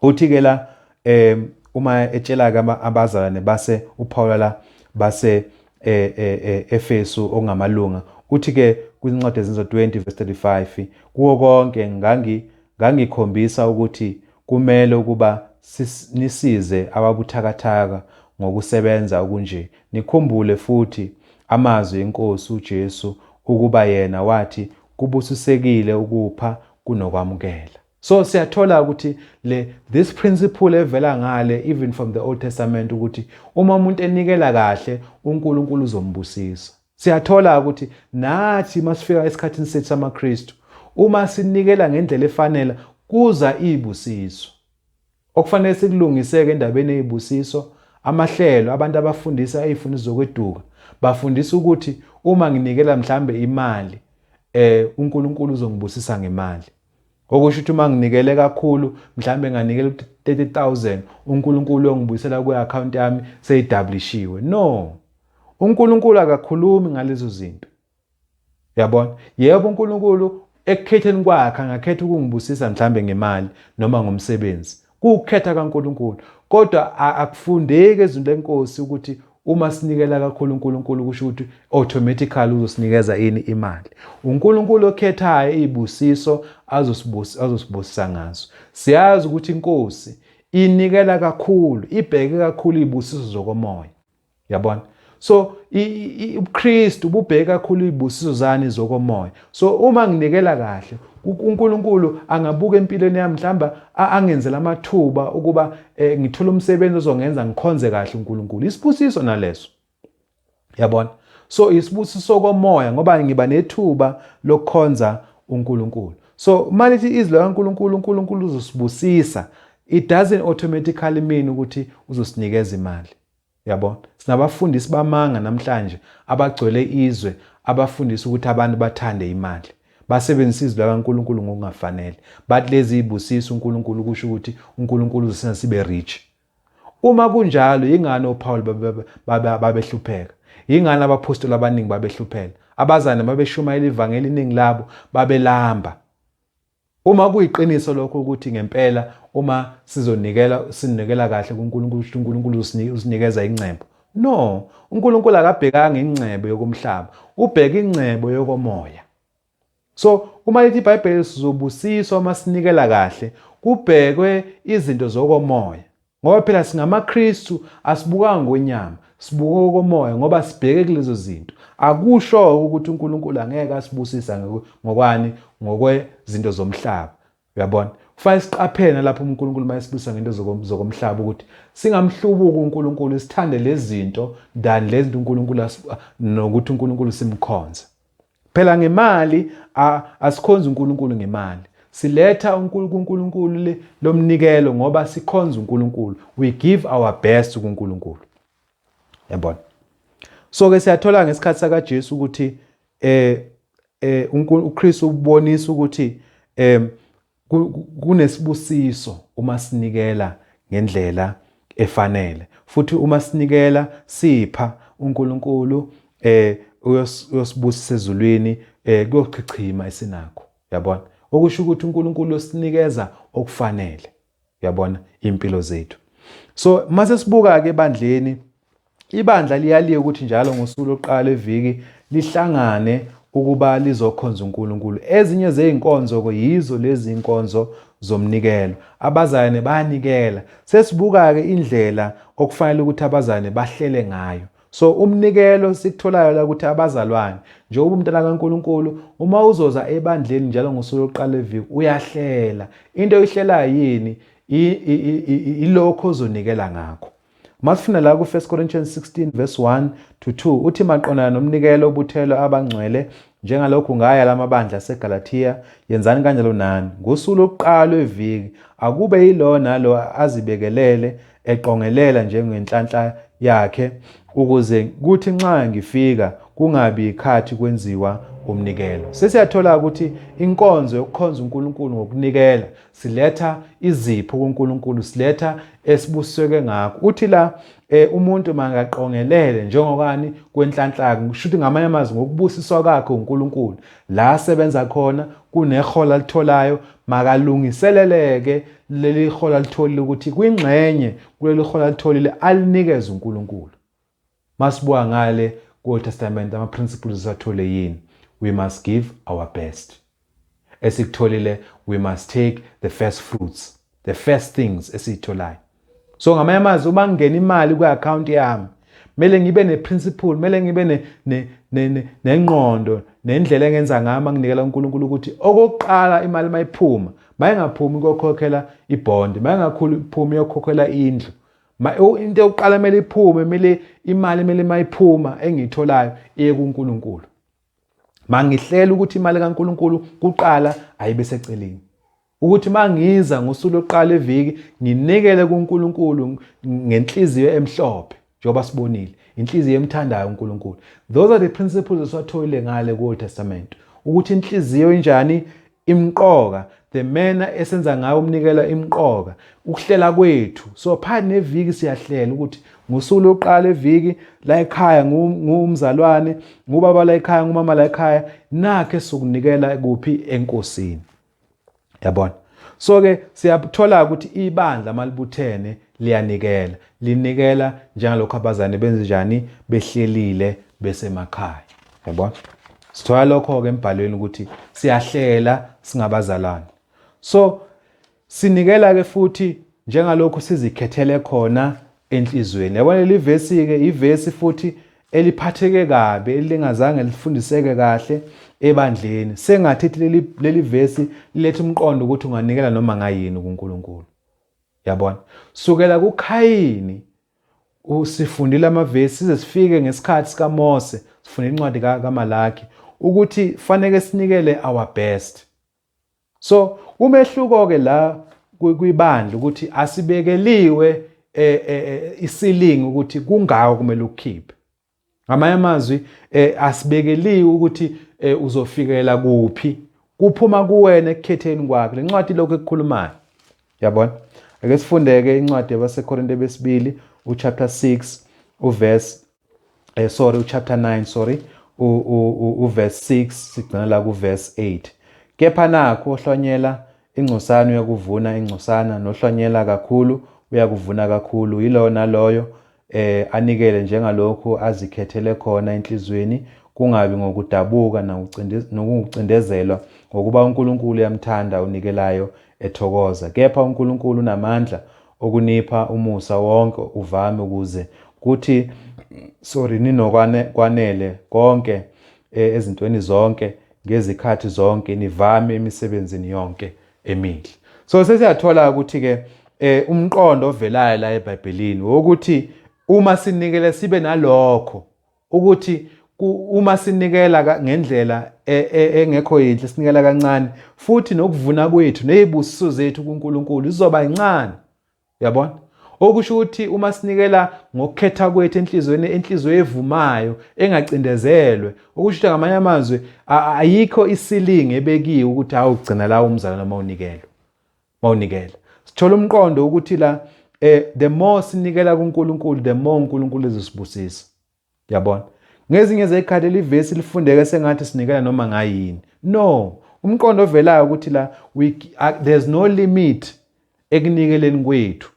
Uthi ke la uma etshela ke abazalwane base uPaul la base Efesu ongamalunga, uthi ke kwincwadi yeZenzo 20 verse 35, kuwo konke ngangikhombisa ukuthi kumele ukuba nisize ababuthakathaka ngokusebenza okunje. Nikhumbule futhi amazwi enkosi uJesu, ukuba yena wathi kubusisekile ukupha kunokwamukela. So siyathola ukuthi le this principle evela ngale, even from the Old Testament, ukuthi uma umuntu enikela kahle, uNkulunkulu uzombusisa. Siyathola ukuthi nathi masifika esikhathini sethu samaKristu, uma sinikela ngendlela efanele, kuza izibusiso. Okufanele sikulungiseke endabeni ezibusiso, amahlelo abantu abafundisa izifundiso zokweduka bafundisa ukuthi uma nginikela mhlambe imali, uNkulunkulu uzongibusisa ngemali. Okusho ukuthi uma nginikele kakhulu, mhlambe nganikela 30,000, uNkulunkulu uyongibuyisela kwi-account yami seyidablishiwe. No, uNkulunkulu akakhulumi ngalezo zinto. Uyabona? Yebo, uNkulunkulu ekukhetheni kwakhe angakhetha ukungibusisa mhlambe ngemali noma ngomsebenzi. Kuwukukhetha kaNkulunkulu. Kodwa akufundeki ezwini lenkosi ukuthi uma sinikela kakhulu uNkulunkulu kusho ukuthi automatically uzosinikeza ini? Imali. uNkulunkulu okhethayo izibusiso azosibusisa ngazo. Siyazi ukuthi inkosi inikela kakhulu, ibheke kakhulu izibusiso zokomoya. Yabona? So ubuKristu bubheke kakhulu izibusiso zani? Zokomoya. So uma nginikela kahle, uNkulunkulu angabuka empilweni yami, mhlamba angenzela amathuba ukuba ngithole umsebenzi ozongenza ngikhonze kahle uNkulunkulu. Isibusiso naleso. Yabona? So isibusiso komoya, ngoba ngiba nethuba lokukhonza uNkulunkulu. So malithi izwi likaNkulunkulu, uNkulunkulu uzosibusisa, it doesn't automatically mean ukuthi uzosinikeza imali. Yabona? Sinabafundisi bamanga namhlanje abagcwele izwe, abafundisa ukuthi abantu bathande imali. Basebenzisa izwi likaNkulunkulu ngokungafanele. Bathi lezi izibusiso uNkulunkulu kusho ukuthi uNkulunkulu uzosenza sibe rich. Uma kunjalo, yingani oPaul babehlupheka? Yingani abaphostoli abaningi babehlupheka? Abazane babeshumayela ivangeli, iningi labo babelamba. Uma kuyiqiniso lokho ukuthi ngempela uma sizonikela, sinikela kahle kuNkulunkulu, ukuthi uNkulunkulu usinikeza ingcebo. No, uNkulunkulu akabhekanga ingcebo yokumhlaba, ubheka ingcebo yokomoya. So uma lithi iBhayibheli sizobusiswa uma sinikela kahle, kubhekwe izinto zokomoya. Ngoba phela singamaKristu, asibukanga ngonyama, sibuka okomoya ngoba sibheke kulezo zinto. Akusho ukuthi uNkulunkulu angeke asibusisa ngokwani? Ngokwezinto zomhlaba. Uyabona? Kufanele siqaphele lapho uNkulunkulu mayesibusisa ngento zokomhlaba ukuthi singamhlubuki uNkulunkulu, sithande lezi zinto than lezi zinto uNkulunkulu, nokuthi uNkulunkulu simkhonze. Phela ngemali asikhonzi uNkulunkulu ngemali. Siletha uNkulunkulu lomnikelo ngoba sikhonza uNkulunkulu. We give our best kuNkulunkulu. Yabona? So ke siyathola ngesikhathi sakaJesu ukuthi uKristu ubonisa ukuthi kunesibusiso uma sinikela ngendlela efanele, futhi uma sinikela, sipha uNkulunkulu, uyosibusisa ezulwini, kuyochichima esinakho. Uyabona? Okusho ukuthi uNkulunkulu usinikeza okufanele, uyabona, impilo zethu. So mase sibuka ke ebandleni, ibandla liyaliwe ukuthi njalo ngosuku lokuqala eviki lihlangane ukuba lizokhonza uNkulunkulu. Ezinye zezinkonzo ke yizo lezi inkonzo zomnikelo. Abazalwane bayanikela. Sesibuka ke indlela okufanele ukuthi abazalwane bahlele ngayo. So umnikelo sikutholayo la ukuthi abazalwane, njengoba umntana kaNkulunkulu, uma uzoza ebandleni njalo ngosuku lokuqala eviki, uyahlela. Into oyihlelayo yini? Ilokho ozonikela ngakho. Masifunda la ku-1 Corinthians 16 verse 1 to 2, uthi maqondana nomnikelo obuthelwa abangcwele, njengalokhu ngaya lamabandla aseGalathiya, yenzani kanjalo nani. Ngosuku lokuqala lweviki akube yilowo nalo azibekelele, eqongelela njengenhlanhla yakhe, ukuze kuthi nxa ngifika. Kungabi ikhathi kwenziwa umnikelo. Sesiyathola ukuthi inkonzo yokukhonza uNkulunkulu ngokunikela, siletha izipho kuNkulunkulu, siletha esibusiseke ngakho. Uthi la umuntu mangaqongelele njengokani kwenhlanhla, kusho ukuthi ngamanye amazwi ngokubusiswa kwakhe uNkulunkulu, la asebenza khona kunehola alitholayo, makalungiseleleke leli hola alitholile ukuthi kwingxenye kuleli hola alitholile alinikeze uNkulunkulu. Masibuka ngale ku-Old Testament, ama-principles esathole yini? We must give our best. Esikutholile, we must take the first fruits, the first things esiyitholayo. So ngamanye amazwi, uma ngingena imali kwi-account yami, kumele ngibe ne-principle, kumele ngibe nengqondo nendlela engenza ngayo uma nginikela uNkulunkulu, ukuthi okokuqala imali mayiphuma, mayingaphumi kokhokhela ibhondi, mayingaphumi yokhokhela indlu. Into yokuqala kumele iphume, kumele imali, kumele mayiphuma engiyitholayo iye kuNkulunkulu. Mangihlela ukuthi imali kaNkulunkulu kuqala, ayibe seceleni, ukuthi mangiza ngosuku lokuqala eviki nginikele kuNkulunkulu ngenhliziyo emhlophe, njengoba sibonile inhliziyo emthandayo uNkulunkulu. Those are the principles esiwatholile ngale ku-Old Testament, ukuthi inhliziyo injani, imqoka, the manner esenza ngayo umnikelo imqoka, ukuhlela kwethu. So phakathi neviki siyahlela ukuthi ngosuku lokuqala eviki la ekhaya, ngumzalwane, ngubaba la ekhaya, ngumama la ekhaya, nakhe sokunikela kuphi? Enkosini, yabona. So ke siyathola ukuthi ibandla malibuthene liyanikela, linikela njengalokho abazane benze njani behlelile besemakhaya, yabona. Sithola lokho ke embhalweni ukuthi siyahlela singabazalwane. So sinikela ke futhi njengalokho sizikhethele khona enhlizweni, yabona. Leli vesi ke ivesi futhi eliphatheke kabi, elingazange lifundiseke kahle ebandleni, sengathi leli vesi liletha umqondo ukuthi unganikela noma ngayini kuNkulunkulu, yabona. Sukela kuKhayini usifundile amavesi size sifike ngesikhathi sikaMose, sifunde incwadi kaMalaki ukuthi faneke sinikele our best. So umehluko ke la kwibandla ukuthi asibekeliwe isilingi ukuthi kungako kumele ukukhiphe. Ngamanye amazwi, asibekeliwe ukuthi uzofikela kuphi, kuphuma kuwena ekukhetheni kwakhe. Lencwadi lokho ekukhulumayo, yabona. Ake sifundeke incwadi yabaseKorinte besibili, uchapter 6 uverse sorry, uchapter 9, sorry, uverse 6, sigcina la kuverse 8. Kepha nakho ohlwanyela ingcosana uyakuvuna ingcosana, nohlwanyela kakhulu uyakuvuna kakhulu. Yiloyo naloyo anikele njengalokhu azikhethele khona enhlizweni, kungabi ngokudabuka nokucindezelwa, ngokuba uNkulunkulu uyamthanda unikelayo ethokoza. Kepha uNkulunkulu unamandla okunipha umusa wonke uvame, ukuze kuthi, sorry, ninokwanele konke ezintweni zonke ngezikhathi zonke, nivame emisebenzini yonke emihle. So sesiyathola ukuthi ke umqondo ovelayo la eBhayibhelini wokuthi uma sinikele sibe nalokho ukuthi uma sinikela ngendlela engekho yinhle, sinikela kancane futhi, nokuvuna kwethu nezibusiso zethu kuNkulunkulu izoba incane, uyabona. Okusho ukuthi uma sinikela ngokukhetha kwethu enhliziyweni, enhliziyo evumayo engacindezelwe, okusho ukuthi ngamanye amazwi ayikho isilingi ebekiwe ukuthi awugcina la umzalwane uma unikela. Mawunikela, sithola umqondo ukuthi la the more sinikela kuNkulunkulu, the more uNkulunkulu ezosibusisa, yabona. Ngezinye zezikhathi leli lifundeke sengathi sinikela noma ngayini. No, umqondo ovelayo ukuthi la there's no limit ekunikeleni kwethu,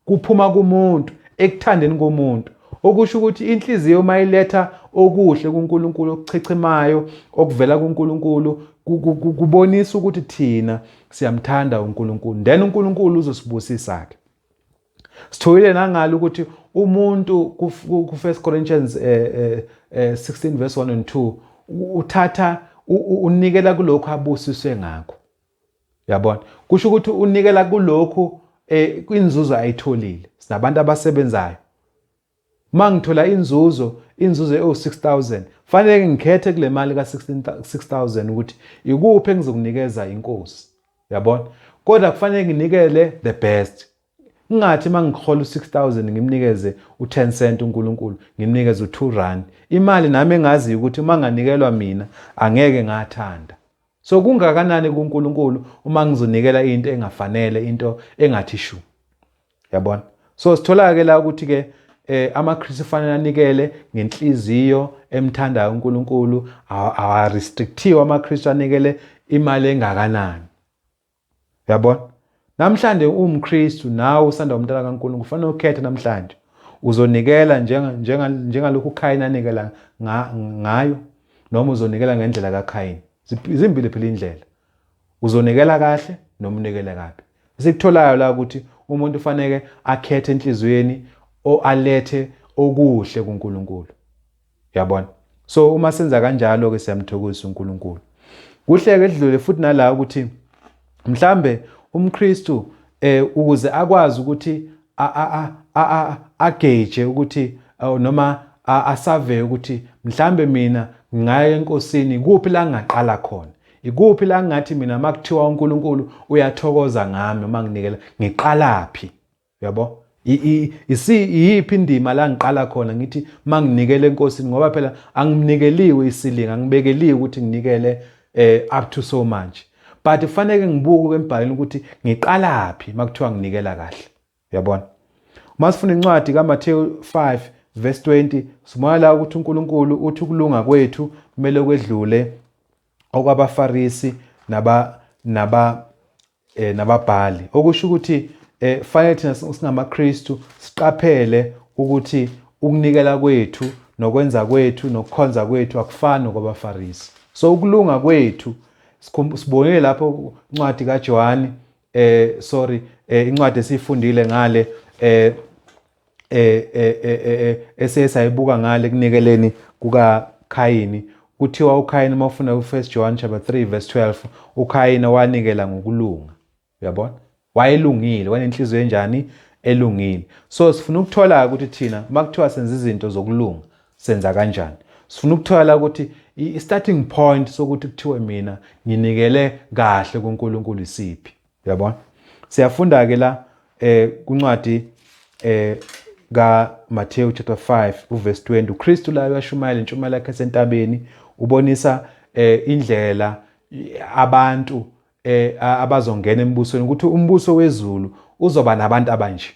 kuphuma kumuntu ekuthandeni komuntu. Okusho ukuthi inhliziyo mayiletha okuhle kuNkulunkulu, okuchichimayo okuvela kuNkulunkulu, kubonisa ukuthi thina siyamthanda uNkulunkulu, then uNkulunkulu uzosibusisa ke. Sitholile nangalo ukuthi umuntu ku 1 Corinthians 16 verse 1 and 2 uthatha unikela kulokhu abusiswe ngakho, yabona. Kusho ukuthi unikela kulokhu kwinzuzo ayitholile. Sinabantu abasebenzayo. Uma ngithola inzuzo ewu-6000, fanele ngikhethe kule mali ka-6000 ukuthi ikuphi engizokunikeza inkosi, yabona. Kodwa kufanele nginikele the best. Ngingathi mangihola u6000 ngimnikeze u10 cent uNkulunkulu, ngimnikeze u2 rand. Imali nami engaziyo ukuthi uma nganikelwa mina angeke ngathanda. So kungakanani kuNkulunkulu uma ngizonikela into engafanele, into engathi shu. Yabona? So sithola ke la ukuthi ke amaKristu fanele anikele ngenhliziyo emthandayo uNkulunkulu, awarestrictiwe amaKristu anikele imali engakanani. Uyabona? Namhlanje uwumKristu nawe usanda umntana kaNkulunkulu kufanele ukhethe namhlanje. Uzonikela njengalokhu uKhayini anikela ngayo noma uzonikela ngendlela kaKhayini. Zimbili phela indlela. Uzonikela kahle noma unikele kabi. Esikutholayo la ukuthi umuntu ufanele akhethe enhliziyweni o alethe okuhle kuNkulunkulu. Uyabona? So uma senza kanjalo ke siyamthokozisa uNkulunkulu. Kuhle ke edlule futhi nala ukuthi mhlambe umKristu ukuze akwazi ukuthi ageje ukuthi noma asave ukuthi mhlambe mina ngingaya enkosini, kuphi la ngingaqala khona, ikuphi la ngingathi mina makuthiwa uNkulunkulu uyathokoza ngami uma nginikela, ngiqalaphi? Uyabo? Iyiphi indima la ngiqala khona ngithi manginikele enkosini, ngoba phela angimnikeliwe isilinga, angibekeliwe ukuthi nginikele up to so much, but kufanele ngibuke embhalweni ukuthi ngiqalaphi makuthiwa nginikela kahle. Uyabona? Uma sifunda incwadi kaMathewu 5 verse 20, sibona la ukuthi uNkulunkulu uthi ukulunga kwethu kumele kwedlule okwabaFarisi nababhali, okusho ukuthi fanele thina singamaKristu siqaphele ukuthi ukunikela kwethu nokwenza kwethu nokukhonza kwethu akufani nokwabaFarisi. So ukulunga kwethu sibonile lapho incwadi kaJohani, sorry, incwadi esifundile ngale esiye sayibuka ngale kunikeleni kukaKhayini. Kuthiwa uKhayini, uma ufunda ku-1 John chapter 3 verse 12, uKhayini wanikela ngokulunga. Uyabona, wayelungile, wanenhliziyo enjani? Elungile. So sifuna ukuthola ukuthi thina makuthiwa senza izinto zokulunga senza kanjani. Sifuna ukuthola ukuthi i-starting point sokuthi kuthiwe mina nginikele kahle kuNkulunkulu isiphi. Uyabona, siyafunda ke la kuncwadi ka Matthew chapter 5 uverse 20. uKristu la uyashumayela intshumayelo yakhe esentabeni, ubonisa indlela abantu abazongena embusweni, ukuthi umbuso wezulu uzoba nabantu abanje.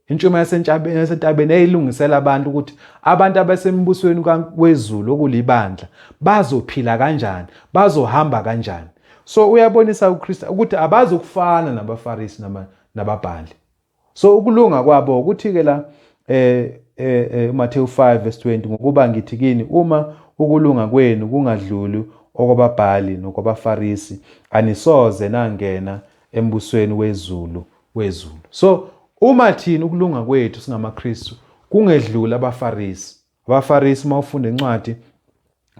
Intshumayelo yasentabeni eyilungisela abantu ukuthi abantu abasembusweni wezulu, okulibandla, bazophila kanjani, bazohamba kanjani. So uyabonisa uKristu ukuthi abazokufana nabaFarisi nababhali. So ukulunga kwabo ukuthi ke la uMathewu 5 verse 20, "Ngokuba ngithi kini, uma ukulunga kwenu kungadluli okwababhali nokwabaFarisi, anisoze nangena embusweni wezulu." So uma thina ukulunga kwethu singamaKristu kungedluli abaFarisi, abaFarisi, uma ufunda incwadi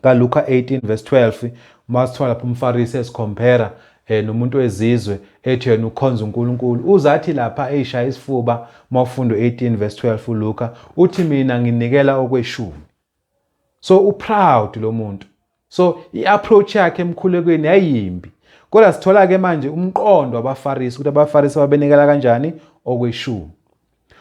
kaLuka 18 verse 12, masithola lapho umFarisi esicompare nomuntu wezizwe, ethi yena ukhonza uNkulunkulu, uzathi lapha eyishaya isifuba. Mawufunda 18 verse 12 uLuka, uthi, "Mina nginikela okweshumi." So uproud lo muntu. So i-approach yakhe emkhulekweni yayimbi, kodwa sithola ke manje umqondo wabaFarisi, ukuthi abaFarisi babenikela kanjani okweshumi.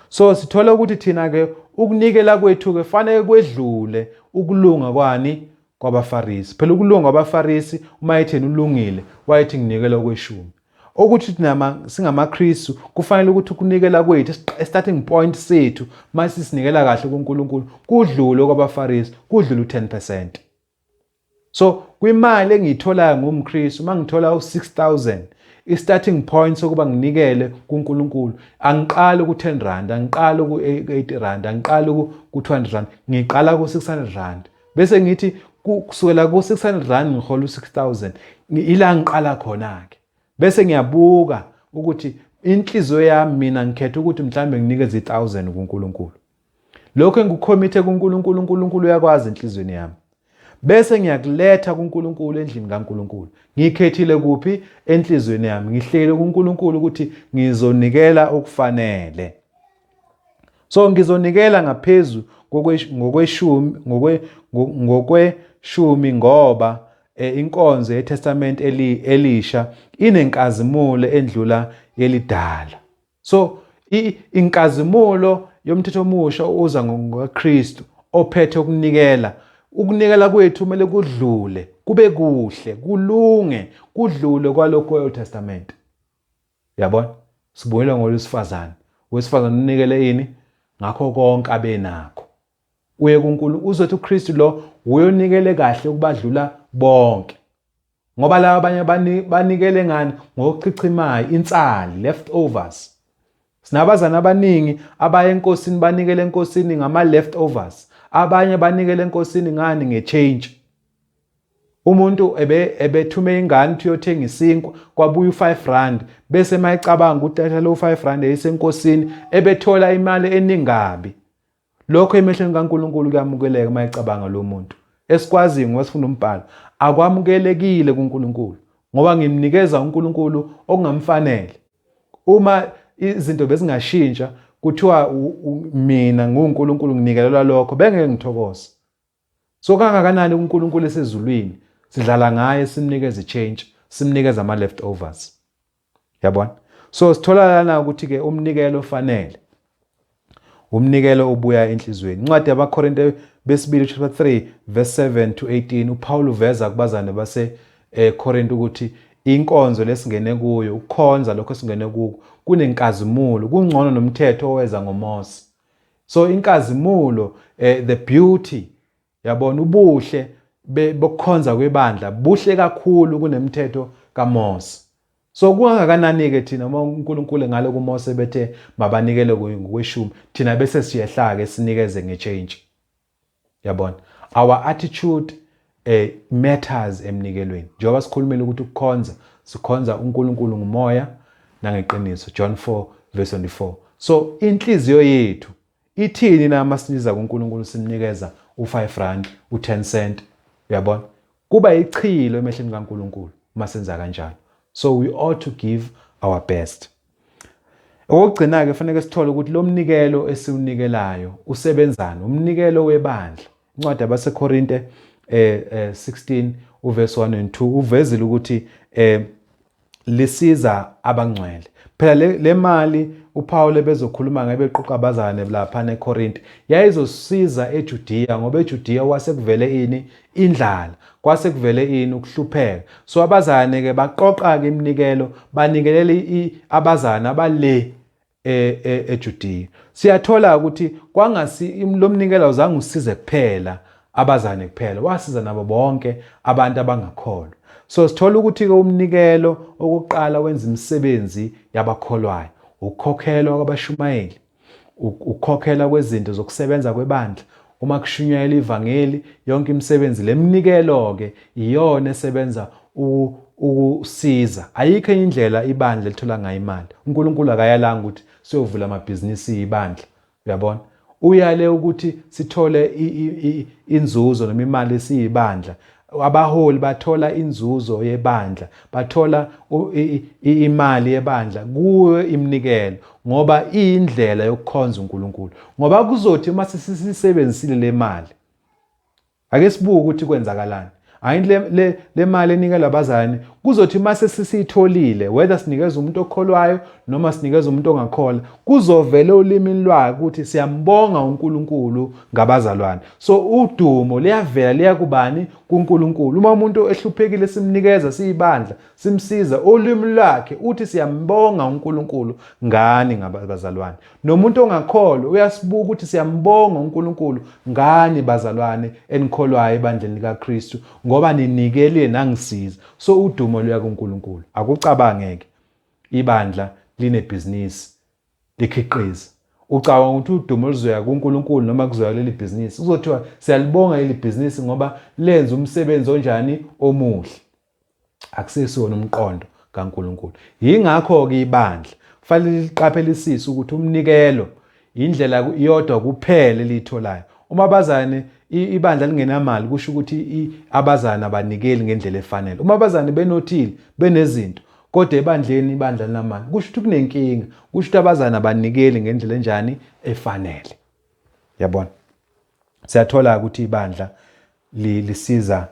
So sithola ukuthi thina ke ukunikela kwethu ke fanele kwedlule ukulunga kwani? KwabaFarisi. Phela ukulunga kwabaFarisi, uma ethi yena ulungile, wayethi nginikela okweshumi. Okuthi thina singamaKristu kufanele ukuthi ukunikela kwethu, starting point sethu mase sinikela kahle kuNkulunkulu, kudlule kwabaFarisi, kudlule u10%. So kwimali engiyitholayo ngumKristu, uma ngithola u6000, i-starting point sokuba nginikele kuNkulunkulu, angiqali ku-10 rand, angiqali ku-80 rand, angiqali ku-200 rand, ngiqala ku-600 rand. Bese ngithi kusukela ku-600 rand ngihola u-6000, ila ngiqala khona-ke. Bese ngiyabuka ukuthi inhliziyo yami, mina ngikhetha ukuthi mhlawumbe nginikeze i-1000 kuNkulunkulu. Lokho engikucommithe kuNkulunkulu, uNkulunkulu uyakwazi enhliziyweni yami. Bese ngiyakuletha kuNkulunkulu endlini kaNkulunkulu. Ngikhethile kuphi? Enhliziyweni yami. Ngihlele kuNkulunkulu ukuthi ngizonikela okufanele. So ngizonikela ngaphezu ngokweshumi ngoba inkonzo yeTestament elisha inenkazimulo endlula yelidala. So Inkazimulo yomthetho omusha uza ngoKristu ophethe ukunikela. Ukunikela kwethu kumele kudlule, kube kuhle, kulunge, kudlule kwalokho kwe-Old Testament. Yabona? Sibuyela ngolwesifazane. Owesifazane unikele ini? Ngakho konke abenakho. Uye kuNkulunkulu, uzothi uKristu lo uyonikele kahle ukubadlula bonke. Ngoba laba abanye banikele ngani? Ngokuchichimayo, insali, leftovers. Sinabazana abaningi abaya enkosini banikele enkosini ngama leftovers. Abanye banikele enkosini ngani? Ngechange. Umuntu ebethume ingane ukuthi uyothenga isinkwa, kwabuya u5 rand, bese mayicabanga ukuthi thatha lo 5 rand eyisenkosini, ebethola imali eningabi. Lokho emehlweni kaNkulunkulu kuyamukeleka uma ecabanga lo muntu. Esikwaziyo ngoba sifunda umbhalo, akwamukelekile kuNkulunkulu ngoba ngimnikeza uNkulunkulu okungamfanele. Uma izinto bezingashintsha kuthiwa mina nguNkulunkulu nginikelelwa lokho, bengeke ngithokoze. So kangakanani uNkulunkulu esezulwini sidlala ngaye, simnikeza i-change, simnikeza ama-leftovers. Yabona? So sithola lana ukuthi ke umnikelo ofanele, umnikelo obuya enhliziyweni. Incwadi yabaKorinte besibili chapter 3 verse 7 to 18, uPaul uveza kubazane base eKorinte ukuthi inkonzo lesingene kuyo, ukukhonza lokho esingene kuko, kunenkazimulo, kungcono nomthetho oweza ngoMose. So inkazimulo, the beauty, yabona, ubuhle bokukhonza kwebandla buhle kakhulu kunemithetho kaMose. So kungakanani-ke thina uma uNkulunkulu ngale kuMose bethe mabanikele ngokweshumi, thina bese siyehla-ke sinikeze nge-change. Yabona, our attitude matters emnikelweni. Njengoba sikhulumile ukuthi ukukhonza, sikhonza uNkulunkulu ngumoya nangeqiniso, John 4 verse 24. So inhliziyo yethu ithini na masiniza kuNkulunkulu simnikeza u5 rand, u10 cent? Uyabona, kuba ichilo emehlweni kaNkulunkulu uma senza kanjalo. So we ought to give our best. Okugcina-ke, kufanele sithole ukuthi lo mnikelo esiwunikelayo usebenzani, umnikelo webandla. Incwadi yabaseKorinte 16 uverse 1 and 2 uvezile ukuthi lisiza abangcwele. Phela le mali uPaul ebezokhuluma ngayo beqoqa abazalwane lapha eKorinte yayizosiza eJudea, ngoba eJudea kwase kuvele ini? Indlala, kwase kuvele ini? Ukuhlupheka. So abazalwane ke baqoqa ke iminikelo, banikelela abazalwane abale eJudea. Siyathola ukuthi kwangasi lo mnikelo awuzange usize kuphela abazane kuphela, wasiza nabo bonke abantu abangakholwa. So sithola ukuthi ke umnikelo okokuqala wenza imisebenzi yabakholwayo, ukukhokhelwa kwabashumayeli, ukukhokhelwa kwezinto zokusebenza kwebandla uma kushunyayelwa ivangeli, yonke imisebenzi. Leminikelo ke iyona esebenza ukusiza. Ayikho enye indlela ibandla elithola ngayo imali. uNkulunkulu akayalanga ukuthi siyovula amabhizinisi ibandla. Uyabona, uyale ukuthi sithole inzuzo noma imali esiyibandla. Abaholi bathola inzuzo yebandla, bathola imali yebandla kuyo iminikelo, ngoba iyindlela yokukhonza uNkulunkulu. Ngoba kuzothi uma sisisebenzisile le mali, ake sibuke ukuthi kwenzakalani. Hayi, le mali enikelwa abazalwane, kuzothi uma sesisiyitholile, whether sinikeza umuntu okholwayo noma sinikeza umuntu ongakholwa, kuzovela olimini lwakhe ukuthi siyambonga uNkulunkulu ngabazalwane. So udumo liyavela, liya kubani? KuNkulunkulu. Uma umuntu ehluphekile simnikeza siyibandla, simsiza, olimi lwakhe uthi siyambonga uNkulunkulu ngani ngabazalwane. Nomuntu ongakholwa uyasibuka ukuthi siyambonga uNkulunkulu ngani bazalwane enikholwayo ebandleni likaKristu, ngoba ninikelile nangisiza. So udumo luya kuNkulunkulu. Akucabangeke ibandla linebhizinisi likhiqiza, ucabanga ukuthi udumo luzoya kuNkulunkulu noma kuzoya kuleli bhizinisi? Kuzothiwa siyalibonga leli bhizinisi ngoba lenza umsebenzi onjani? Omuhle. Akusesiwona umqondo kaNkulunkulu. Yingakho-ke ibandla kufanele liqaphelisise ukuthi umnikelo indlela yodwa kuphela eliyitholayo. Uma abazane ibandla lingenamali, kusho ukuthi abazane abanikeli ngendlela efanele. Uma abazane benothile, benezinto, kodwa ebandleni ibandla linamali, kusho ukuthi kunenkinga, kusho ukuthi abazane abanikeli ngendlela enjani? Efanele. Yabona, siyathola ukuthi ibandla lisiza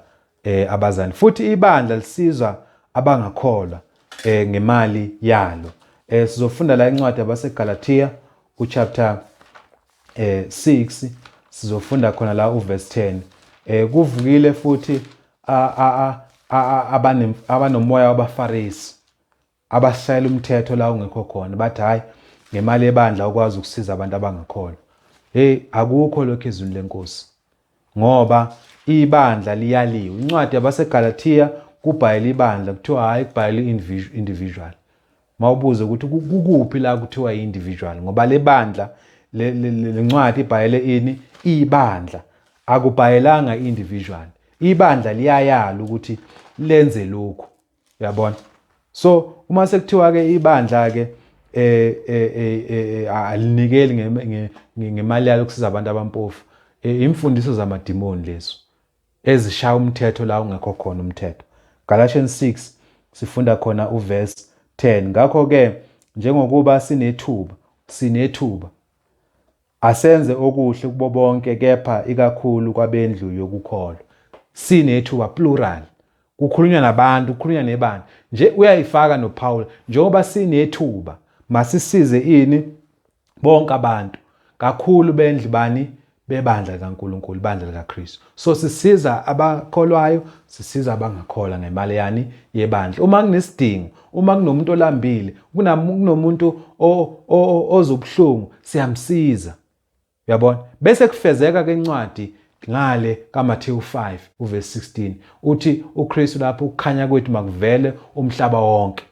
abazali, futhi ibandla lisizwa abangakholwa ngemali yalo. Sizofunda la incwadi yabaseGalatia kuchapter 6, sizofunda khona la uverse 10. Kuvukile futhi abanomoya wabaFarisi abashayela umthetho la ungekho khona, bathi hayi, ngemali yebandla ukwazi ukusiza abantu abangakholwa. Hey, akukho lokho ezwini lenkosi, ngoba ibandla liyaliwe. Incwadi yabaseGalatia kubhayela ibandla, kuthiwa hayi, kubhayela individual. Mawubuze ukuthi kukuphi la kuthiwa i-individual, ngoba le bandla le ncwadi ibhayele ini? Ibandla, akubhayelanga individual. Ibandla liyayala ukuthi lenze lokhu, uyabona? So uma sekuthiwa ke ibandla ke alinikeli ngemali yalo kusiza abantu abampofu, imfundiso zamadimoni lezo ezishaya umthetho la ungekho khona umthetho. Galatians 6 sifunda khona uverse 10: "Ngakho ke njengokuba sinethuba, asenze okuhle kubo bonke, kepha ikakhulu kwabendlu yokukholwa." Sinethuba, plural, kukhulunywa nabantu, kukhulunywa nebandla nje. Uyayifaka noPaul, njengoba sinethuba masisize ini? Bonke abantu, kakhulu bendlu bani? Bebandla likaNkulunkulu, ibandla likaKristu. So sisiza abakholwayo, sisiza abangakholwa ngemali yani? Yebandla. Uma kunesidingo, uma kunomuntu olambile, kunomuntu ozobuhlungu, siyamsiza, uyabona? Bese kufezeka ke incwadi ngale kaMathewu 5 uverse 16, uthi uKristu lapho, ukukhanya kwethu makuvele umhlaba wonke,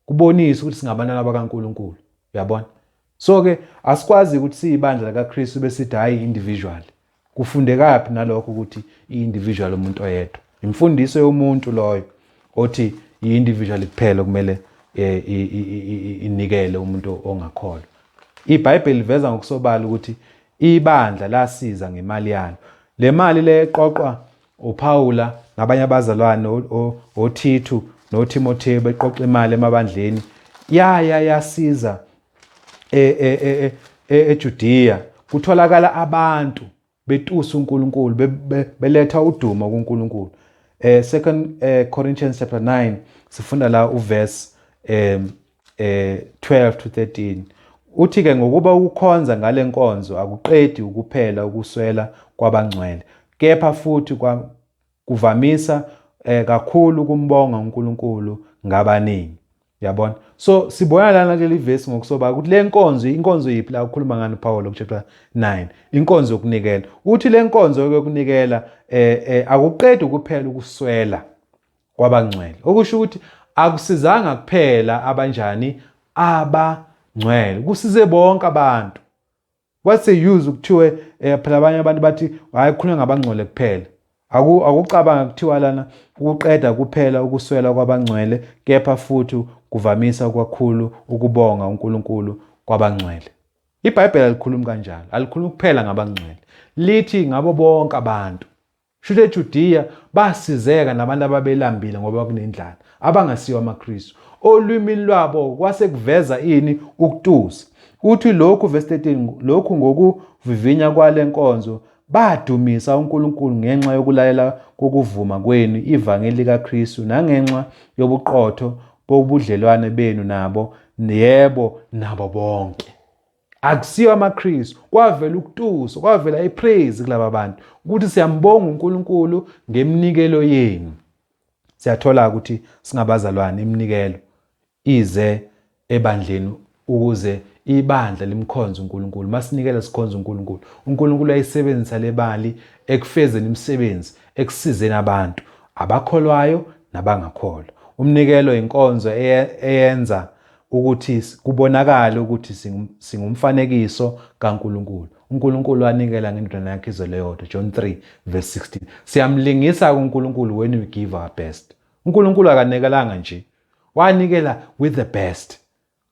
kubonisa ukuthi singabantwana bakaNkulunkulu, uyabona? So ke asikwazi ukuthi siyibandla likaKristu besithi hayi, individual. Kufundekaphi nalokho ukuthi i-individual, umuntu oyedwa? Imfundiso yomuntu loyo othi i-individual kuphela kumele inikele umuntu ongakholwa. IBhayibheli liveza ngokusobala ukuthi ibandla lasiza ngemali yalo. Le mali le eqoqwa uPaula nabanye abazalwane, oThithu noTimotheo, beqoqa imali emabandleni, yaya yasiza eJudiya. Kutholakala abantu betusa uNkulunkulu, beletha udumo kuNkulunkulu. Second Corinthians chapter 9 sifunda la uverse 12 to 13. Uthi ke, "Ngokuba ukukhonza ngale nkonzo akuqedi ukuphela ukuswela kwabangcwele, kepha futhi kuvamisa kakhulu kumbonga uNkulunkulu ngabaningi." Uyabona? So sibona lana kuleli verse ngokusobala ukuthi le nkonzo, inkonzo yiphi la ukhuluma ngani uPaul ku chapter 9? Inkonzo yokunikela. Uthi le nkonzo yokunikela akuqedi kuphela ukuswela kwabangcwele, okusho ukuthi akusizanga kuphela abanjani? Abangcwele, kusize bonke abantu. What's the use ukuthiwe phela abanye abantu bathi hayi, kukhulunywa ngabangcwele kuphela. Akucabanga kuthiwa lana ukuqeda kuphela ukuswela kwabangcwele, kepha futhi kuvamisa kakhulu ukubonga uNkulunkulu kwabangcwele. IBhayibheli alikhulumi kanjalo, alikhulumi kuphela ngabangcwele, lithi ngabo bonke abantu. Shuthi eJudiya basizeka nabantu ababelambile ngoba kunendlala, abangasiwo amaKristu. Olwimini lwabo kwase kuveza ini? Ukutusa. Uthi lokhu, verse 13, lokhu ngokuvivinya kwale nkonzo badumisa uNkulunkulu ngenxa yokulalela kokuvuma kwenu ivangeli likaKristu nangenxa yobuqotho bobudlelwane benu nabo, yebo, nabo bonke. Akusiyo amaKristu, kwavela ukutusa, kwavela ipraise kulaba bantu ukuthi siyambonga uNkulunkulu ngeminikelo yenu. Siyathola ukuthi singabazalwane, iminikelo ize ebandleni ukuze ibandla limkhonze uNkulunkulu. Masinikela sikhonze uNkulunkulu. UNkulunkulu uyayisebenzisa le mali ekufezeni imisebenzi, ekusizeni abantu abakholwayo nabangakholwa. Umnikelo inkonzo eyenza ukuthi kubonakale ukuthi singumfanekiso kaNkulunkulu. UNkulunkulu wanikela ngendodana yakhe ezelwe yodwa, John 3 verse 16. Siyamlingisa kuNkulunkulu when we give our best. UNkulunkulu akanikelanga nje, wanikela with the best.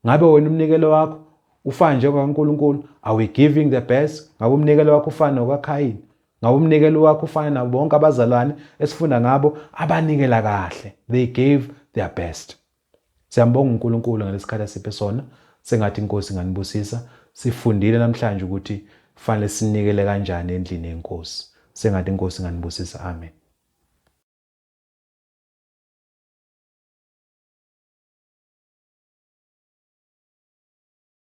Ngabe wena umnikelo wakho ufana njengokaNkulunkulu? Are we giving the best? Ngabe umnikelo wakho ufana nokaKhayini? Ngabe umnikelo wakho ufana nabo bonke abazalwane esifunda ngabo abanikela kahle? They gave their best. Siyambonga uNkulunkulu ngalesikhathi asiphe sona. Sengathi inkosi inganibusisa. Sifundile namhlanje ukuthi kufanele sinikele kanjani endlini yenkosi. Sengathi inkosi inganibusisa. Amen.